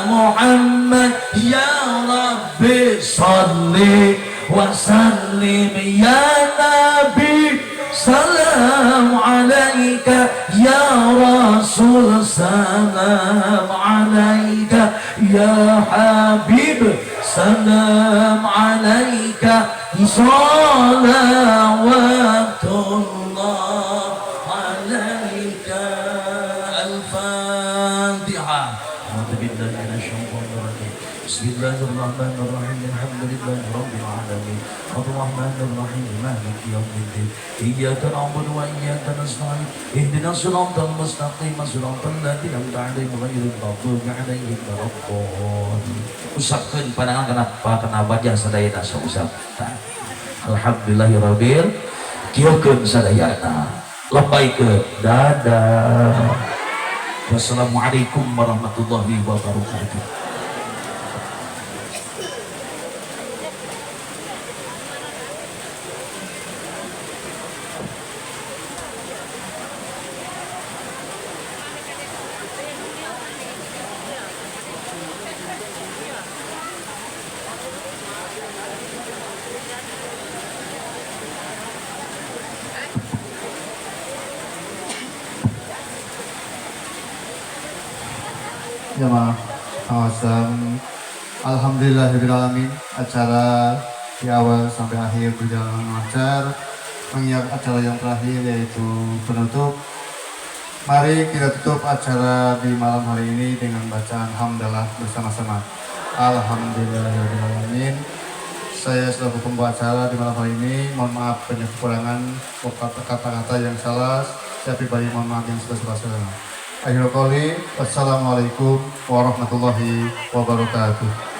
Muhammad ya Rabbi salli wa sallim ya Nabi salam alaika ya Rasul salam alaika ya Habib salam alaika salawatullah alaika. Al-Fatihah. Bismillahirrahmanirrahim. Alhamdulillahi rabbil alamin. Arrahmanir rahim. Maliki yaumiddin. Iyyaka na'budu wa iyyaka nasta'in. Ihdinas siratal mustaqim, siratal ladzina an'amta 'alaihim ghairil maghdubi 'alaihim waladdallin. Usapkeun pandangan kana kana wajah sadayana sausap. Alhamdulillahirabbil kieukeun sadayana. Lembaikeun dadah. Wassalamualaikum warahmatullahi wabarakatuh. Jamaah awesome. Alhamdulillahirabbil alamin, acara di awal sampai akhir berjalan lancar. Mengingat acara yang terakhir yaitu penutup, mari kita tutup acara di malam hari ini dengan bacaan hamdalah bersama-sama. Alhamdulillahirabbil alamin. Saya selaku pembawa acara di malam hari ini, mohon maaf banyak kekurangan, kata-kata yang salah. Saya pribadi mohon maaf yang sebesar-besarnya. Akhirul qouli, wassalamualaikum warahmatullahi wabarakatuh.